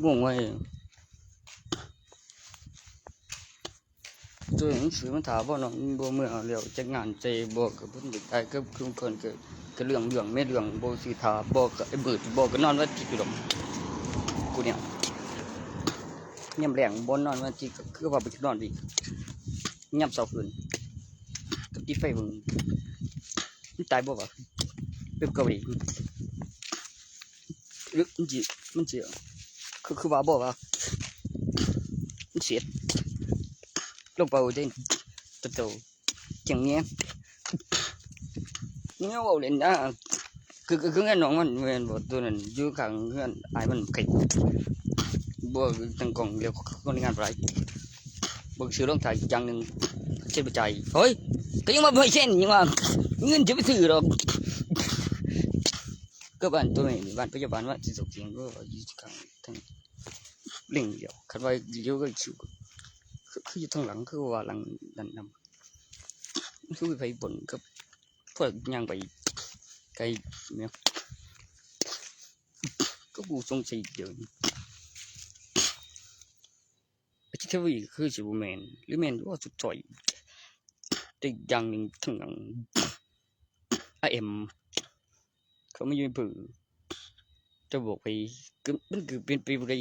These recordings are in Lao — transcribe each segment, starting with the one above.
ງງວ່າ ໂຕໜັງສືມັນຖ້າບໍ່ເນາະ ມັນບໍ່ເມືອແລ້ວ ຈັກງານໃສ່ບໍ່ ກໍເພິ່ນຢາກໄດ້ ກໍຄືເພິ່ນກໍ ກໍເລື່ອງ ເລື່ອງແມ່ເລື່ອງ ບໍ່ຊື້ຖ້າບໍ່ ກໍໄອ້ມືດບໍ່ ກໍນອນວັນອາທິດຢູ່ດອກ ກູນີ້ ຍາມແລງບໍ່ນອນວັນອາທິດ ກໍຄືວ່າໄປນອນອີກ ຍາມເຊົ້າຂຶ້ນ ກໍຕິດໄຟເບິ່ງ ມັນຕາຍບໍ່ວະ ເປັນເກົາຫຼີ ມັນຊິ ມັນຊິ ຄື ຄືວ່າບໍ່ວ່າ ມັນເສຍ ລົງໄປເດ້ ໂຕ ໂຕ ຈັ່ງເນີ້ຍ ແນວເວົ້າເຫຼັ້ນນະ ຄື ຄື ຄືເຮືອນນ້ອງມັນແມ່ນບໍ່ ໂຕນັ້ນຢູ່ຂ້າງເຮືອນອ້າຍມັນ ບໍ່ ຕັ້ງກ້ອງ ແລ້ວຄົນງານບໍ່ຫຼາຍ ບໍ່ ຊື້ລອງເທ້າອີກຢ່າງໜຶ່ງ ເຊັນບໍ່ຈ່າຍ ໂອ້ຍ ກໍຍັງວ່າບໍ່ໃຫ້ເຊັນ ຍັງວ່າເງິນຈະໄປຊື້ດອກ ກໍບ້ານໂຕນີ້ ບ້ານພະຍາບານວ່າຊິຕົກເຖິງ ກໍຢູ່ຂ້າງທາງ ເລັ່ງດຽວ ຄັນວ່າດຽວກໍຊິ ຄື ຄືຢູ່ທາງຫຼັງ ຄືວ່າຫຼັງນັ້ນນຳ ຄືໄປບົນກັບພວກຍ່າງໄປໄກແມ່ນ ກໍກູສົງໄສດຽວນີ້ ອາທິດທະວີຄືຊິບໍ່ແມ່ນ ຫຼືແມ່ນບໍ່ສຸດທ້ອຍ ແຕ່ຢ່າງໜຶ່ງທາງຫຼັງ ອາເອັມ ເຂົາມາຢູ່ອຳເພີ ຈະບອກໄປ ກໍ ມັນກໍເປັນໄປບໍ່ໄດ້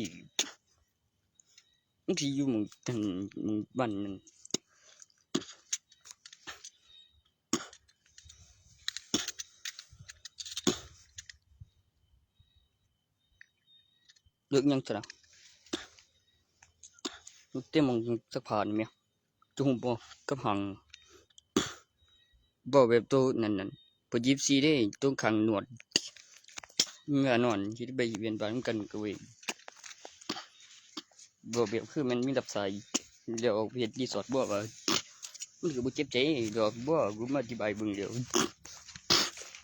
ມັນຊິຢູ່ໝ່ອງ ໝ່ອງບ້ານນັ້ນ ເລິກຫຍັງຊະນະ ເຕັມໝ່ອງຊັກຜ້ານີ້ແມະ ຈະຮູ້ບໍ່ ກັບຫາງ ເວົ້າແບບໂຕນັ້ນນັ້ນ ເພິ່ນຍິບຊີເດ້ ໂຕຂ້າງໜວດ ເມື່ອນອນ ຊິໄປວຽນບ້ານນຳກັນກະເວີຍ ເວົ້າແບບຄືແມ່ນມີຮັບສາຍ ແລ້ວອອກໄປເຮັດຣີສອດບໍ່ວ່າ ມັນກໍບໍ່ເຈັບໃຈດອກບໍ່ ກູມາອະທິບາຍເບິ່ງແລ້ວ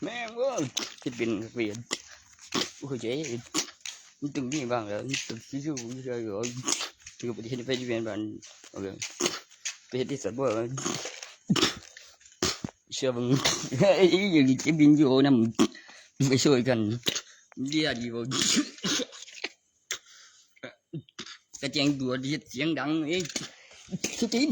ແມ່ງເອີຍ ເຮັດເປັນເວນ ບໍ່ເຂົ້າໃຈ ມັນຕ້ອງມີບ້າງແຫຼະ ມັນຕ້ອງຊິຢູ່ໃສ່ດອກ ຄືບໍ່ໄດ້ເຮັດໄປວຽນບ້ານ ເອົາເລື່ອງ ໄປເຮັດທີ່ສະບົວ ເຊື່ອເບິ່ງ ເອີຍ ຢູ່ເກັບວິນດີໂອນຳ ໄປຊ່ວຍກັນ ເດຍດີບໍ່ ກະແຈ້ງດ່ວນ ເຮັດສຽງດັງເອີຍ ສຸດຕີນ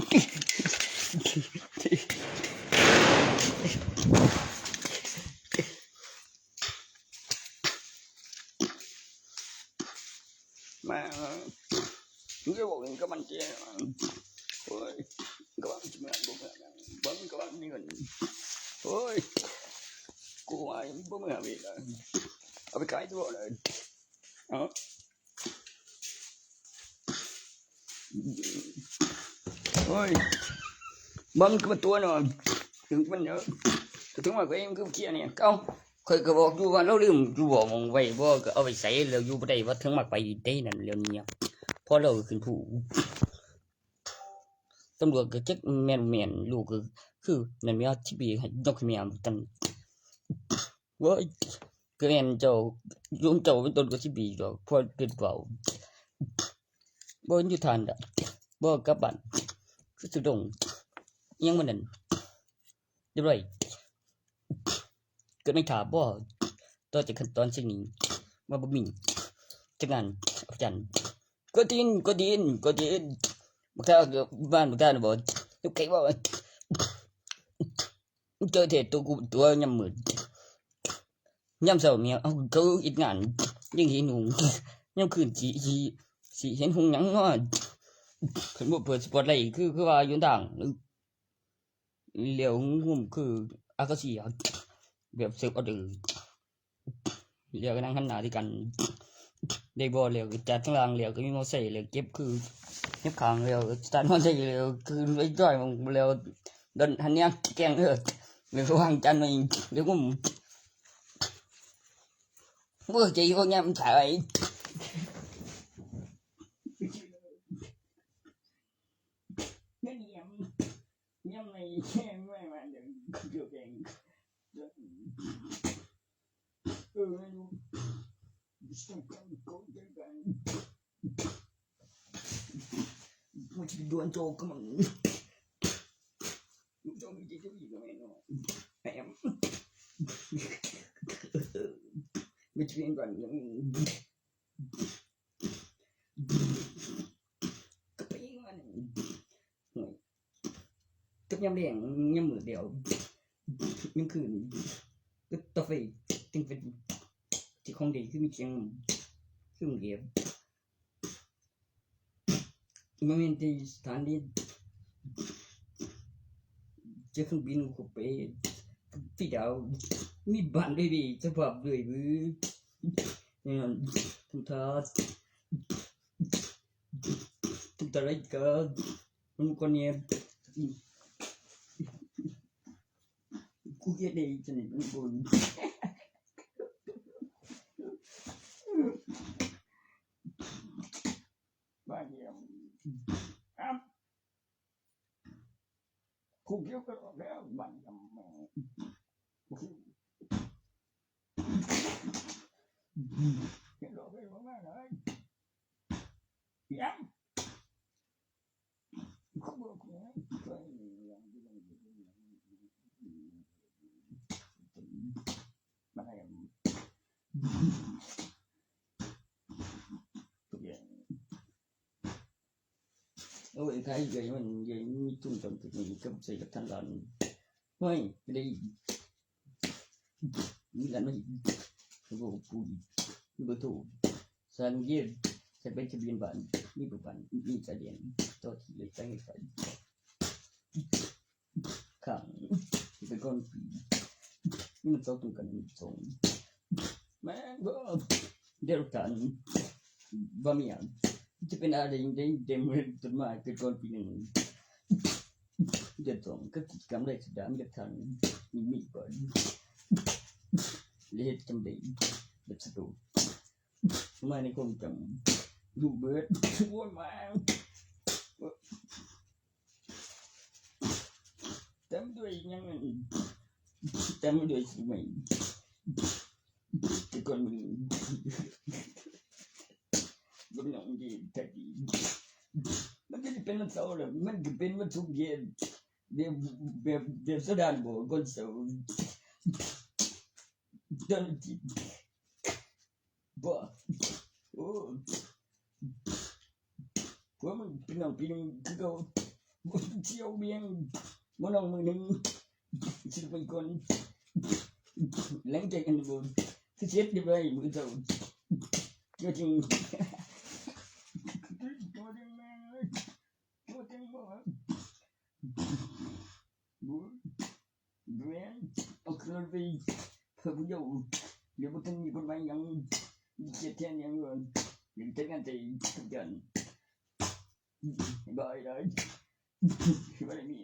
ມາ ມຶງຈະບອກຫຍັງກັບມັນເຈ້ ໂອ້ຍ ກະວ່າມັນຊິເມືອ ບໍ່ເມືອ ເບິ່ງກະວ່າມີເງິນ ໂອ້ຍ ກູວ່າບໍ່ເມືອເວີຍ ເອົາໄປຂາຍຕົວເລີຍ ເອົາ ໂອ້ຍ ບໍ່ ມັນຄືວ່າຕົວເນາະ ເຖິງມັນເນາະ ເຖິງວ່າເຂົາເອງຄືເຄຍນີ້ ເອົ້າ ຂ້ອຍກໍບອກຢູ່ວ່າລາວລືມຢູ່ບໍ່ ໝ່ອງໄວ້ບໍ່ ກໍເອົາໄປໃສ ແລ້ວຢູ່ບໍ່ໄດ້ວ່າເຖິງມັກໄປໄດ້ນັ້ນ ແລ້ວເນຍ ພໍລາວຂຶ້ນພູ ຕຳຫຼວດກໍຈັກແມ່ນບໍ່ແມ່ນ ລູກກໍຄືນັ້ນແມ່ນ ສິບປີໃຫ້ຍົກໃຫ້ແມ່ກັນ ໂອ້ຍ ກໍແມ່ນເຈົ້າ ໂຍມເຈົ້າເປັນຕົ້ນກໍສິບປີດອກ ພໍເກີດເວົ້າ ບໍ່ຢູ່ທ່ານດະ ບໍ່ກັບບ້ານ ຄືສະດົງ ອີ່ຫຍັງມັນນັ້ນ ຮຽບຮ້ອຍ ເກີດໃນຖ້າບໍ່ ຕໍ່ຈາກຂັ້ນຕອນເຊັ່ນນີ້ ວ່າບໍ່ມີຈັກງານອາຈານ ກວນຕີນ ກວນຕີນ ກວນຕີນ ບັກທ່ານ ບ້ານບັກທ່ານບໍ່ ຢູ່ໄກບໍ່ ເຈີແທ້ໂຕກູຕົວຍາມມືດ ຍາມເຊົ້າແມ່ເຮົາກໍເຮັດງານ ຍັງເຫັນຫຸງ ຍາມຄືນຊິ ຊິ ຊິເຫັນຫຸງຫຍັງເນາະ ຄັນບໍ່ເປີດສະປອດໄລ ຄື ຄືວ່າຢູ່ທາງ ແລ້ວງຸ້ມຄືອາກາເຊຍ ແບບເສີບອອເດີ ແລ້ວກໍນັ່ງຫັນໜ້າໃສ່ກັນ ໄດ້ບໍ່ ແລ້ວກໍຈາດທາງລ່າງ ແລ້ວກໍມີມໍເຕີໄຊ ແລ້ວເກັບຄືເກັບຂ້າງ ແລ້ວສະຕາດມໍເຕີໄຊ ແລ້ວຄືໄປຈອຍ ແລ້ວດອນຫັນແນວແກງເອີ ແລ້ວວາງຈານໄວ້ ແລ້ວງຸ້ມ ບໍ່ເຂົ້າໃຈພວກຍາມມັນຂາຍ ກັບຍາມແລງ ຍາມມືດແລ້ວ ຍາມຄືນ ກໍຕໍ່ໄຟ ເທິງເຟສບຸກ ເຈົ້າຂອງເດ ຄືມີສຽງ ຄືເໝືອນແບບ ມັນແມ່ນທີ່ສະຖານທີ່ ເຈົ້າເຄື່ອງບິນເຂົ້າໄປ ທີ່ດາວ ມີບ້ານເລີຍເວີຍ ສະພາບເລີຍເວີຍ ນີ້ນະ ທຳທ່າ ທຳທ່າໄດ້ກະ ມັນກໍແນ່ ກູເຮັດໄດ້ຈັ່ງໃດມັນບໍ່ ບາດນີ້ ອ້ຳ ຄູກ່ຽວກັນອອກແລ້ວ ບາດນີ້ ເຮັດອອກໄປອອກມາເລີຍ ຫຍັງ ໂອ້ຍ ໄທເອື້ອຍມັນເອື້ອຍມີທຸນຕຳເປັນກັບໃສ່ກັບທາງລາວນີ້ ໂອ້ຍ ໄດ້ ມີຫຼານມາອີກ ໂອ້ໂຫ ປູອີກ ມີເບີໂທ ສານເຢັນ ໃສ່ໃບທະບຽນບ້ານ ມີປະກັນ ມີຊາຍແດນ ຕໍ່ທີ່ເລີຍ ສາຍເງິນສາຍຂ້າງ ເປັນຄົນ ມີມັນເຈົ້າຕົງກັນສອງ ແມ່ນບໍ່ ເດວກັນ ບໍ່ມີຫຍັງ ຈະເປັນອາໄລໄດ້ ເຕັມເຮັດຕົ້ນໄມ້ເກີດກ່ອນປີໜຶ່ງ ເດືອນສອງ ກໍກິດຈະກຳໄລສະດານກັບທ່ານ ມີກ່ອນ ແລະເຮັດຈຳໄດ້ແບບສະໂຕ ມາໃນຄວາມຈຳ ຮູ້ເບີດ ໂອ້ຍ ມາ ຕາມດ້ວຍຫຍັງ ຕາມດ້ວຍສະໄໝ ແຕ່ກ່ອນມັນ ເບິ່ງໜັງດີ ແທ້ດີ ມັນກໍຊິເປັນວັນເສົາແລ້ວ ມັນກໍເປັນວັນສຸກເຢັນ ແບບ ແບບ ແບບສະດານບໍ່ ວັນເສົາ ວັນອາທິດ ບໍ່ ໂອ້ ພວກມັນເປັນນ້ອງປີໜຶ່ງຄືເກົ່າ ບໍ່ທ່ຽວວຽງ ບໍ່ນ້ອງມື້ໜຶ່ງ ຊິໄປກ່ອນ ແລງໃຈກັນບໍ່ ຄືເຊັດໄດ້ໄວມື້ເຊົ້າ ຕົວຈິງ ຕົວຈິງແມ່ນເລີຍ ຕົວຈິງບໍ່ ບໍ່ ແມ່ນ ເອົາຂຶ້ນລົດໄປເພື່ອຜູ້ດຽວ ດຽວບໍ່ທັນມີຜົນໝາຍຫຍັງ ຄຽດແທນຫຍັງ ດຽວຈັດການໃສ່ທຸກຢ່າງ ບາຍບາຍ ບໍ່ໄດ້ມີ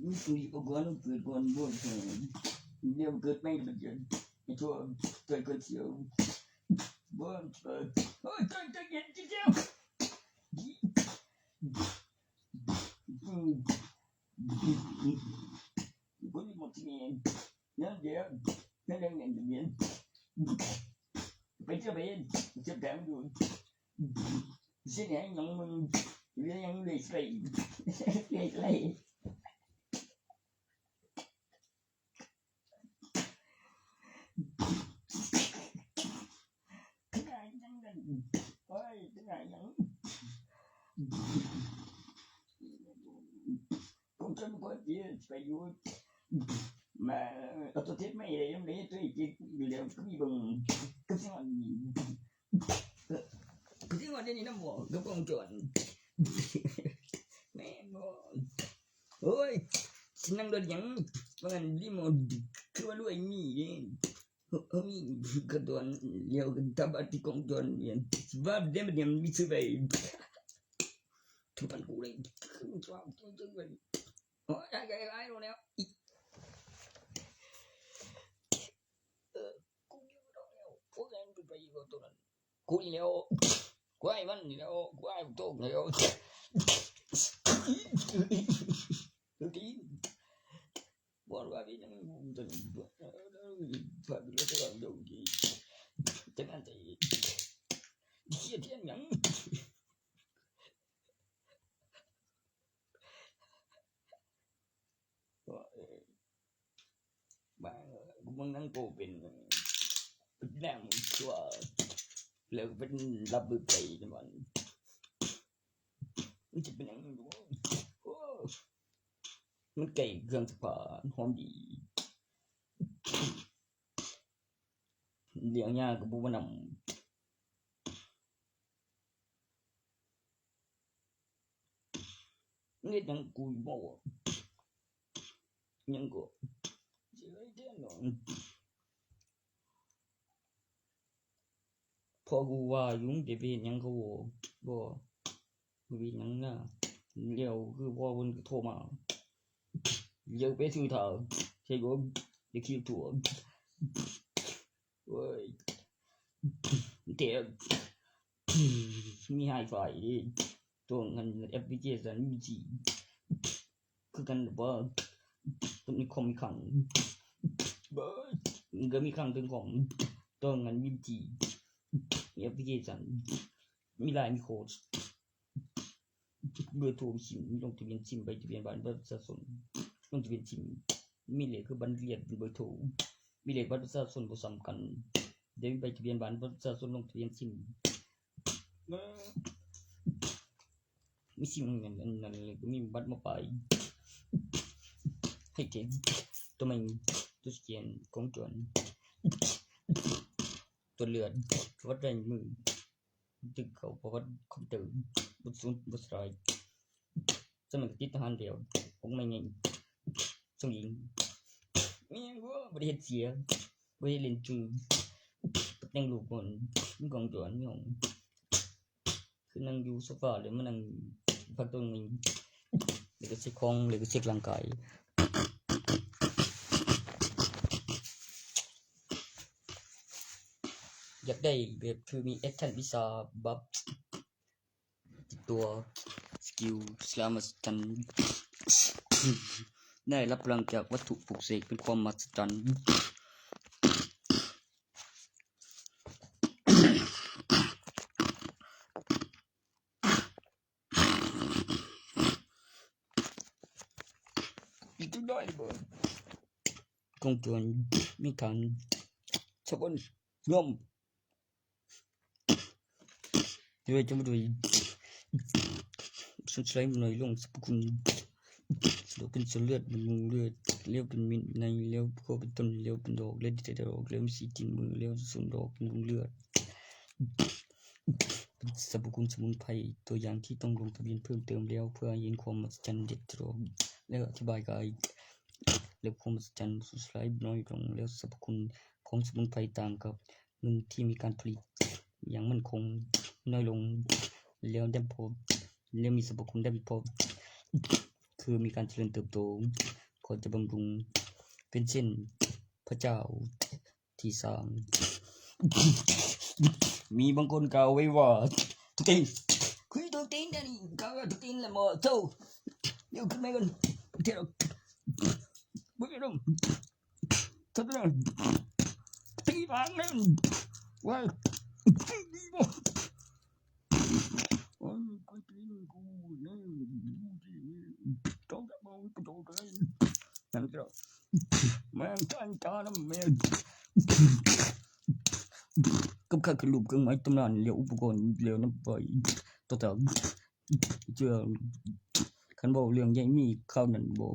ມັນຕຸຍອອກກ່ອນ ເກີດກ່ອນບໍ່ ດຽວເກີດໃໝ່ ໄປທົ່ວ ເກີດກ່ອນທ່ຽວ ບໍ່ ໂອ້ຍ ໃຈເຢັນ ເຈົ້າ ບໍ່ມີໝົດທີ່ນີ້ ນັ້ນດຽວ ນັ້ນແຫຼະ ແມ່ນ ໄປເຈົ້າ ໄປເຈົ້າ ແດງຢູ່ ຊິແນວຫຍັງ ເລື່ອງຫຍັງເລີຍໄປ ເລີຍໄປ ໂອ້ຍ ເປັນຫຍັງ ຜົມຈະບໍ່ໄປຢູ່ ມາເອົາຕົວເທັດມາໃຫ້ໄດ້ ຍັງໄດ້ຕົວເອງເຈັບຢູ່ແລ້ວ ຄືມີເບິ່ງ ຄືຊິງອນ ຄືຊິງອນດຽວນີ້ນຳບໍ່ ກັບກ້ອງຈອນ ແມ່ນບໍ່? ໂອ້ຍ ຊິນັ່ງລົດຫຍັງ ວ່າຊັ້ນ ຣີໂມດ ຄືວ່າລວຍມີເດ້ ເຮົາມີກະດອນ ແລ້ວກະຕາບາດຕິກອງຈອນ ວ່າແດ່ບັດນີ້ມັນມີຊື່ໄປ ຖືປັນກູເລີຍ ໂອ້ຍ ອ້າຍ ອ້າຍ ອ້າຍ ໂດນແລ້ວ ອີກ ເອີ ກູຢູ່ດອກແລ້ວ ໂອ້ຍ ມັນເປັນໄປອີກແລ້ວໂຕນັ້ນ ກູນີ້ແລ້ວ ກູອ້າຍມັນນີ້ແລ້ວ ກູອ້າຍໂຕນີ້ແລ້ວ. Bol wa bi nang dun. Fa bi lo to dun di. Teman te. Di sia tian yang. Ba, ku ເບິ່ງໜັງໂປເປັນ ເປັນແນວຊົ່ວ ແລ້ວເປັນລັບເບີໄປນຳມັນ. ມັນຈະເປັນຫຍັງຢູ່? ໂອ້ ມັນໃກ້ເຄື່ອງຊັກຜ້າ ຫອມດີ. ລ້ຽງຍາກໍບໍ່ມານຳ. ເຮັດຫຍັງກູບໍ່? ຫຍັງກໍ ພໍ່ກູວ່າຢູ່ ເປັນຫຍັງກໍບໍ່ ບໍ່ເປັນຫຍັງນະ. ແລ້ວຄືພໍ່ເພິ່ນກໍໂທມາ ແລ້ວໄປຊື້ຖ້າ ໃສ່ລົດ ໄປຂີ່ທົ່ວ. ໂອ້ຍ ແຕ່ມີໄວໄຟເດ້ ຕ້ອງອັນແອັບພລິເຄຊັນມີຈີ ຄືກັນແບບວ່າ ຕ້ອງມີຄອມມີຄັງ ກໍມີຄັງເທິງຄອມ ຕ້ອງອັນມີຈີ ມີແອັບພລິເຄຊັນ ມີລາຍ ມີໂຄດ. ເບີໂທມີຊິມ ລົງທະບຽນຊິມ ໃບທະບຽນບ້ານ ບັດປະຊາຊົນ ລົງທະບຽນຊິມ ມີເລກຄືບັນເລີຍນເປັນເບີໂທ ມີເລກບັດປະຊາຊົນບໍ່ສ່ຳກັນ ແຕ່ມີໃບທະບຽນບ້ານ ບັດປະຊາຊົນ ລົງທະບຽນຊິມ. ມີຊິມອັນນັ້ນ ແລ້ວກໍມີບັດໝໍປາຍ ໃຫ້ເຕັມ ຕົວໃໝ່ ຕົວສະແກນ ກ້ອງຈອນ ຕົວເລືອດ ປະຫວັດລາຍມື ບັນທຶກເຂົ້າປະຫວັດຄອມພິວເຕີ ບົດສູນ ບົດສະໄລ ສະໝັກຕິດທະຫານແລ້ວ ອອກມາໃຫຍ່ ສົ່ງຍິງ ມີຫຍັງບໍ່ ບໍ່ໄດ້ເຮັດເສຍ ບໍ່ໄດ້ເຫຼັ້ນຈື່ ແຕ່ງລູກກ່ອນ ມີກ້ອງຈອນ ມີຫ້ອງ ຄືນັ່ງຢູ່ໂຊຟາ ແລ້ວມານັ່ງພັກຕົວໜຶ່ງ ແລ້ວກໍເຊັກຂອງ ແລ້ວກໍເຊັກຮ່າງກາຍ. ຢາກໄດ້ແບບຄືມີແອັກຊັນວິຊາບັບຕິດຕົວ ສະກິວສະຫຼາມມະຫັດສະຈັນ ໄດ້ຮັບພະລັງຈາກວັດຖຸປຸກເສກເປັນຄວາມມະຫັດສະຈັນ. ອີກຈັກໜ້ອຍບໍ່? ກອງໂຈນມີການສະກົນລວມ ໂດຍຈະມາໂດຍ ສຸດໄຊໜ້ອຍລົງ ສັບພະຄຸນ ດອກເປັນສ່ວນເລືອດ ບຳລຸງເລືອດ ແລ້ວເປັນມິດໃນ ແລ້ວກໍເປັນຕົ້ນ ແລ້ວເປັນດອກ ແລ້ວຕິດດອກ ແລ້ວມີສີຕີນມື ແລ້ວສູນດອກ ບຳລຸງເລືອດ ເປັນສັບພະຄຸນສະໝຸນໄພ ຕົວຢ່າງທີ່ຕ້ອງລົງທະບຽນເພີ່ມເຕີມແລ້ວ ເພື່ອໃຫ້ເຫັນຄວາມມະຫັດສະຈັນເດັດດອກ ແລ້ວອະທິບາຍກາຍ ແລ້ວຄວາມມະຫັດສະຈັນ ສະໄລນ້ອຍລົງ ແລ້ວສັບພະຄຸນຂອງສະໝຸນໄພຕ່າງກັບເງິນທີ່ມີການຜະລິດຢ່າງໝັ້ນຄົງນ້ອຍລົງ ແລ້ວແດມພໍ ແລ້ວມີສັບພະຄຸນແດມພໍ ຄືມີການຈະເລີນເຕີບໂຕ ກໍຈະບຳລຸງເປັນເຊັ່ນພະເຈົ້າທີ່ສ້າງ. ມີບາງຄົນກ່າວໄວ້ວ່າ ທຸກທີ ຄືທຸກທີນັ້ນ ກ່າວວ່າທຸກທີແຫຼະໝໍໂທ ເດີນຂຶ້ນມາກ່ອນ ເດີນ ບໍ່ໄດ້ລົງ ທັດນະ ຕີບາງນັ້ນ ວ່າ ໂອ້ຍ ກວນຕີນກູນີ້ ຕ້ອງຈະເອົາກະໂດດໄດ້ ນັ້ນເດີ ແມ່ງຈານຈານແມ່ງ ກັບຂ້າຄືຮູບເຄື່ອງໝາຍຕຳນານ ແລ້ວອຸປະກອນ ແລ້ວນຳໄປ ຕໍ່ຕາມ ເທື່ອ ຄັນເວົ້າເລື່ອງໃຫຍ່ມີຂ່າວນັ້ນບໍ່?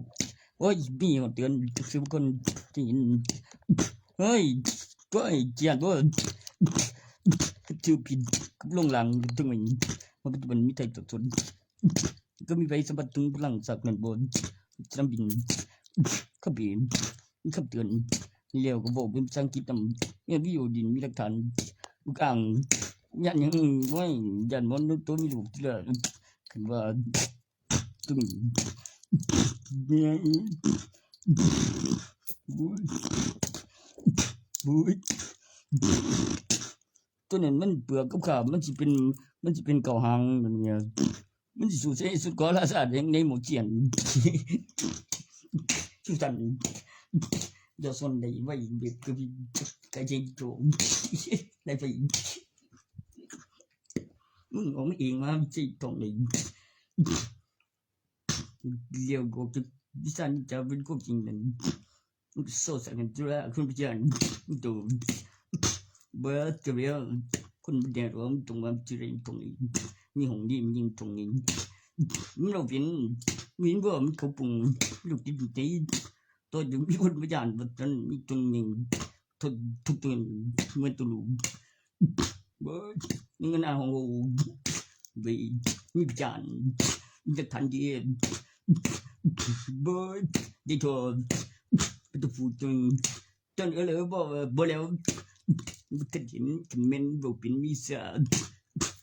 ໂອ້ຍ ມີຮອດເດືອນ ສິບຄົນ ທີ່ ເຮີ້ຍ ໂອ້ຍ ຢ້ານບໍ່? ຖືຜິດກັບໂລງລາງ ເຖິງແມ່ນມາປັດຈຸບັນມີໄທປະຊາຊົນ ກໍມີໄພສຳພັດເຖິງພະລັງສັກນັ້ນບໍ່? ສະໜາມບິນ ຄຳເບ ມີຄຳເຕືອນ ແລ້ວກໍເວົ້າເປັນພາສາອັງກິດນຳ ມີວິດີໂອດິນ ມີຫຼັກຖານ ອຸກອ່າງ ຢ້ານຫຍັງ? ໂອ້ຍ ຢ້ານໝໍໂຕມີລູກຕິລະ ຄັນວ່າ ໂຕນີ້ ໂອ້ຍ ໂອ້ຍ ໂຕນັ້ນມັນເປືອກກັບຂ້າ ມັນຊິເປັນ ມັນຊິເປັນເກົ້າຫາງ ມັນເປັນ ມັນຊິສູ້ໃສ່ສຸດກໍລາຊາແຫ່ງໃນໝູ່ຈຽນ ສຸສັນ ຢາຊົນໄດ້ໄວເບບກະບິ ກະເຈໂຈ ໄດ້ໄປ ມຶງອອກມາເອງມາໃສ່ທ້ອງໄດ້ ລ້ຽວອອກຈາກວິຊານິນຈາເປັນຄວາມຈິງນັ້ນ ໂຊສັກກັນຈຸລາ ຄຸນພະຈານ ໂຕ ເບີດກະເບວ ຄົນບໍ່ແນ່ວ່າມັນຕ້ອງມາຈຸເລນຕົງນີ້ ມີຫ້ອງນີ້ ມີຍິງຕົງນີ້ ມັນເອົາເປັນ ມີເຫັນບໍ່ ມັນເຂົ້າປຸງ ລູກຕິດຢູ່ໃນ ໂຕຢູ່ ມີຄົນພະຈານວ່າຊັ້ນ ມີຕົງນີ້ ທຸກຕົງ ເໝືອນຕົວລູກ ເບີດ ເງິນອາໂຫ ເວີຍ ມີພະຈານ ມີຫຼັກຖານເດ ເບີດ ໄດ້ໂທ ປະຕູຟູຈົນ ຈົນເອີເລີບອກວ່າບໍ່ແລ້ວ ບໍ່ທັນເຫັນ ຄັນແມ່ນເວົ້າເປັນວິຊາ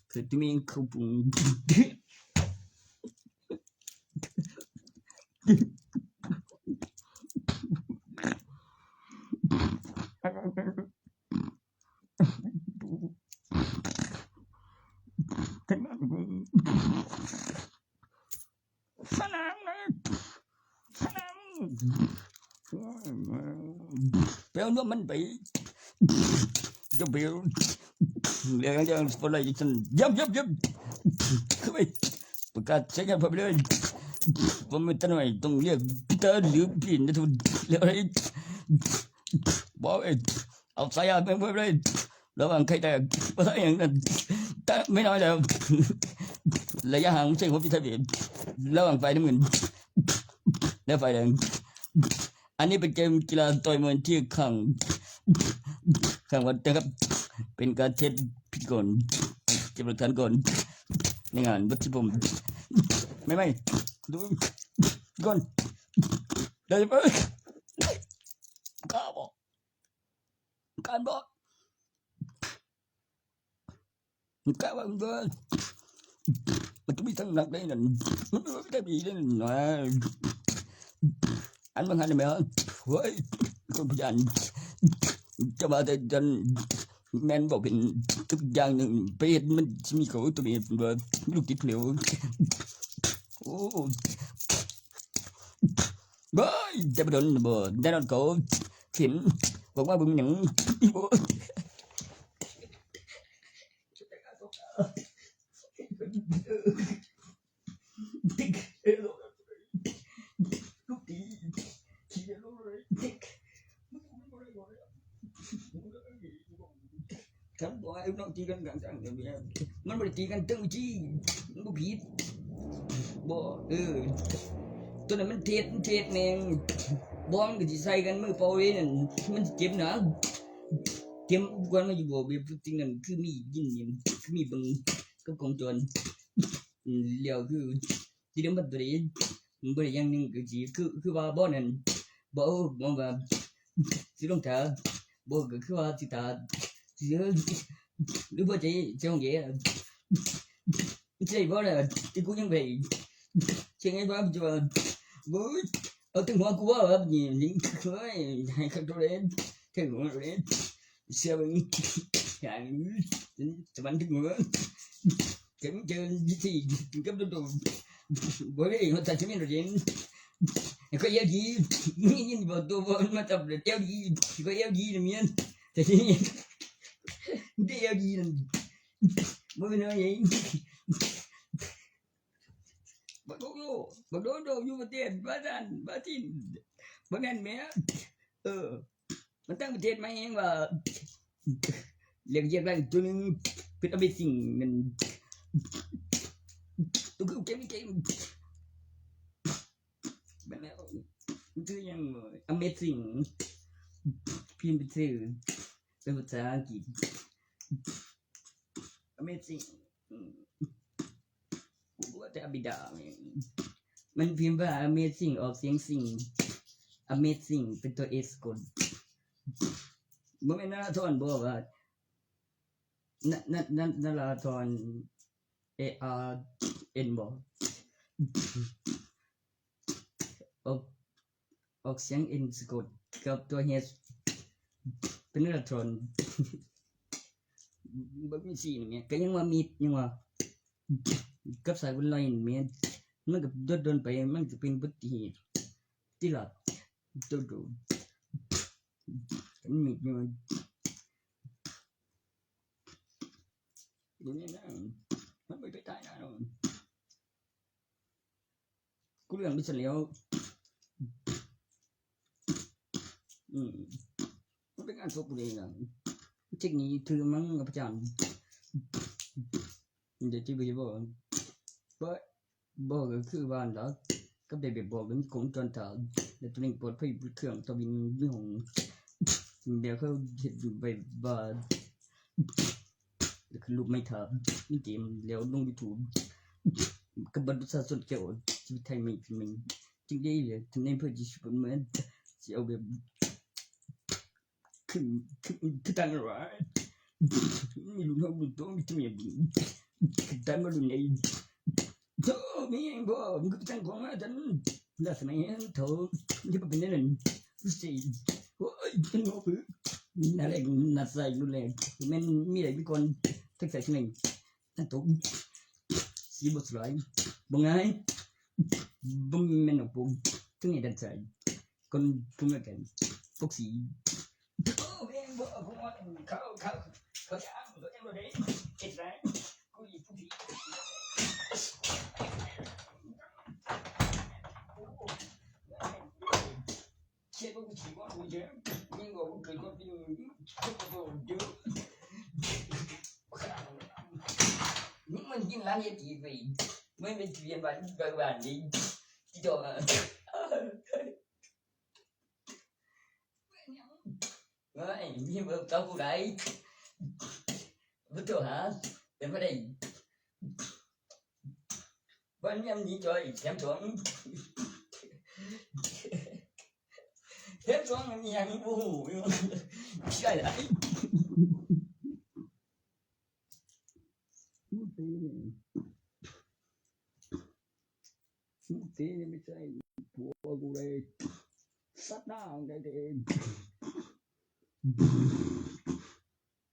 ເກີດຕົວເອງເຂົ້າປຸງ ສະໜາມ ສະໜາມ ໄປເອົານວມມັນໄປ ຈະໄປເອົາ ແລ້ວຍັງບໍ່ໄດ້ຈັ່ງຊັ້ນ ຢ້ຳ ຢ້ຳ ຢ້ຳ ເຂົ້າໄປ ປະກາດໃຊ້ງານພາບເລີຍ ບໍ່ແມ່ນຕາໜ້ອຍ ຕ້ອງລຽກປີເຕີ ຫຼື ປີນະທຸນ ແລ້ວໄດ້ ບໍ່ເອີຍ ເອົາສາຍຍາແມ່ນບໍ່ໄດ້ ລະຫວ່າງໄຂ່ແຕກ ບໍ່ໄດ້ຫຍັງນັ້ນ ແຕ່ໄມ່ນ້ອຍແລ້ວ ໄລຍະຫ່າງໃສ່ຫົວພິດທະເບດ ລະຫວ່າງຝ່າຍນ້ຳເງິນ ແລະ ຝ່າຍແດງ ອັນນີ້ເປັນເກມກິລາຕ່ອຍມວຍທີ່ຂ້າງ ຂ້າງວັດນະຄັບ ເປັນການເທດພິທີກອນ ເກັບຫຼັກຖານກ່ອນ ໃນງານວັດທີ່ຜົມ ໃໝ່ໆ ທຸກຄົນ ໄດ້ໄປ ກ້າບໍ່ ການບໍ່ ກະວ່າມັນກໍ ມັນກໍມີທັງໜັກໄດ້ນັ້ນ ມັນກໍໄດ້ດີໄດ້ນັ້ນນະ ອັນບາງອັນແມ່ນ ໂອ້ຍ ຄົນພະຍານ ຈະວ່າແຕ່ ແມ່ນເວົ້າເປັນທຸກຢ່າງໜຶ່ງ ໄປເຮັດມັນຊິມີເຂົາຕົວນີ້ວ່າ ລູກຕິດຜູ້ຫຼຽວ ໂອ້ ເຮີ້ຍ ແຕ່ບໍ່ດົນບໍ່ ແນ່ນອນເຂົາເຫັນ ບອກວ່າເບິ່ງຫຍັງ ຄັນບອກໃຫ້ນ້ອງຕີກັນກາງທາງ ມັນບໍ່ໄດ້ຕີກັນເຖິງວິທີ ມັນບໍ່ຜິດ ບໍ່ ເອີ ຕົວນັ້ນມັນເທດ ມັນເທດແມ່ງ ບໍ່ ມັນກໍຊິໃສ່ກັນ ມືເປົ່າເລີຍນັ້ນ ມັນຊິເຈັບນະ ເຈັບກ່ອນ ມັນຊິບອກເບບ ສິ່ງນັ້ນຄືມີຍິນນີ້ ຄືມີເບິ່ງກັບກ້ອງຈອນ ແລ້ວຄື ຊິເດີມພັນຕົວເອງ ມັນບໍ່ໄດ້ຢ່າງໜຶ່ງກໍຊິ ຄື ຄືວ່າບໍ່ນັ້ນ ບໍ່ ບໍ່ວ່າຊິລົງຖ້າ ບໍ່ກໍຄືວ່າຊິຖ້າ ຊິເດີມ ຫຼືບໍ່ໃຈ ໃຈຫ້ອງແອ ໃຈບໍ່ລະ ທີ່ກູຍັງໄປ ເຊິ່ງໄອ້ບ້າຈະວ່າ ໂອ້ຍ ເອົາເຖິງຫົວກູບໍ່ ແບບນີ້ ຍິງ ໂອ້ຍ ໃຫ້ຄັກໂຕເດ ເຖິງຫົວໂຕເດ ເຊື່ອເບິ່ງ ຢ່າງ ສະຫວັນເຖິງຫົວ ເຖິງເຈີວິທີກັບໂຕໂຕ ບໍ່ໄດ້ຫົວໃຈຈະມີໂຕເດ ໃຫ້ຂ້ອຍເອົາດີ ມີຍິນບໍ່ ໂຕບໍ່ມາຈັບເອົາດີ ຂ້ອຍເອົາດີນະແມ່ນ ແຕ່ທີ່ນີ້ ໄດ້ເອົາດີນັ້ນ ບໍ່ແມ່ນເອົາຫຍັງ ບັກໂດໂດ ບັກໂດໂດຢູ່ປະເທດບຣາຊິນ ບຣາຊິນ ບັກນັ້ນແໝ ເອີ ມັນຕ່າງປະເທດມາເອງວ່າ ລຽກ ລຽກໄດ້ຕົວໜຶ່ງເປັນ Amazing ນັ້ນ ຕົວຄືເກມ ເກມ ແມ່ນແລ້ວ ມັນຊື່ຫຍັງ Amazing ພິມເປັນຊື່ ເປັນພາສາອັງກິດ Amazing ອືມ ກູວ່າແຕ່ອາບິດາແມ່ນ ມັນພິມວ່າ Amazing ອອກສຽງ Sing Amazing ເປັນຕົວ S ກົດ ບໍ່ແມ່ນນາລາທອນບໍ່ວ່າ ນາ ນາ ນາ ນາລາທອນ A R N ບໍ່ ອອກ ອອກສຽງ N ສະກົດກັບຕົວ H ເປັນນາລາທອນ ບໍ່ມີ C ນີ້ແມ່ນ ກໍຍັງວ່າມິດ ຍັງວ່າ ກັບສາຍໄຟລອຍແມ່ນ ມັນກໍດົນໆໄປ ມັນກໍເປັນອຸບັດຕິເຫດ ຕິລະ ໂດດໆ ມັນມີຢູ່ ໂດນນີ້ນະ ມັນບໍ່ໄປຕາຍນະ ກູເລື່ອງໄປຊັ້ນແລ້ວ ອືມ ມັນເປັນງານສົບຜູ້ໃດນະ ເທັກນິກຖືມັນກັບອາຈານ ເດ ທີ່ບໍ່ໄດ້ບອກ ບໍ່ ບໍ່ກໍຄືວ່າລະ ກັບໄດ້ໄປບອກເລື່ອງກົງຈອນຖ້າ ແລ້ວຕົວເອງປອດໄພເບິດເຄື່ອງ ຕໍ່ບິນຢູ່ຫ້ອງ ແລ້ວເຂົາເຮັດໄວ້ວ່າ ແລ້ວຂຶ້ນຮູບໃໝ່ຖ້າມີເກມ ແລ້ວລົງຢູທູບ ກັບບັດປະຊາຊົນແກ້ວ ຊີວິດໄທໃໝ່ຂຶ້ນໃໝ່ ຈຶ່ງໄດ້ ທ່ານນາຍອຳເພີຊິຊຸບເປີແມນ ຊິເອົາແບບ ຄື ຄື ຄືຕັ້ງວ່າ ມີລຸ້ນເຮົາລຸ້ນໂຕ ມີແຕ່ເມຍບຸນ ຄືຕັ້ງມາລຸ້ນໃຫຍ່ ໂທ້ ມີຫຍັງບໍ່? ມຶງຄືໄປສັ່ງຂອງມາຊັ້ນ ລະສະໄໝເຖົ້າ ມັນຈະບໍ່ເປັນແນວນັ້ນ ຊິ ໂອ້ຍ ເປັນໝໍປຶກ ໜ້າແລງໜ້າໃສລຸ້ນແລງ ແມ່ນມີໄດ້ມີກ່ອນ ທັງໃສທັງແລງ ນັ້ນຕົກ ສີບໍ່ສະຫຼາຍ ບໍ່ງ່າຍ ບໍ່ແມ່ນໜອງປົງ ເຖິງໃຫ້ດັນໃສ ຄົນຄົນລະກັນ ປົກສີ ໂອ້ ແມ່ນບໍ່ ຂອງເຂົາ ເຂົາ ເຂົາຈະອ້າງຕົວເອງບໍ່ໄດ້ ເຮັດໄດ້ ກູອີກຜູ້ທີ່ ເຂດບໍ່ມີທີ່ວ່າບໍ່ເຈີ ຍັງບໍ່ເກີດຄວາມຈິງ ເຂົາບໍ່ເຈີ ມຶງມັນກິນຮ້ານເຮັດອີກເວີຍ ມັນເປັນທະບຽນບ້ານ ບ້ານນີ້ ທີ່ຈອງ ເອີຍ ມີເບີເກົ່າຜູ້ໃດ ບໍ່ໂທຫາ ເປັນບໍ່ໄດ້ ບ້ານເມຍມີຈ່ອຍ ແຖມສອງ ແຖມສອງມັນມີຫຍັງບໍ່ຮູ້ຢູ່ ໃຊ່ຫຼາຍ ມຶງຕີນີ້ ມຶງຕີນີ້ໄມ່ໃຊ່ຜົວກູເລີຍ ສັດໜ້າໃດເດ້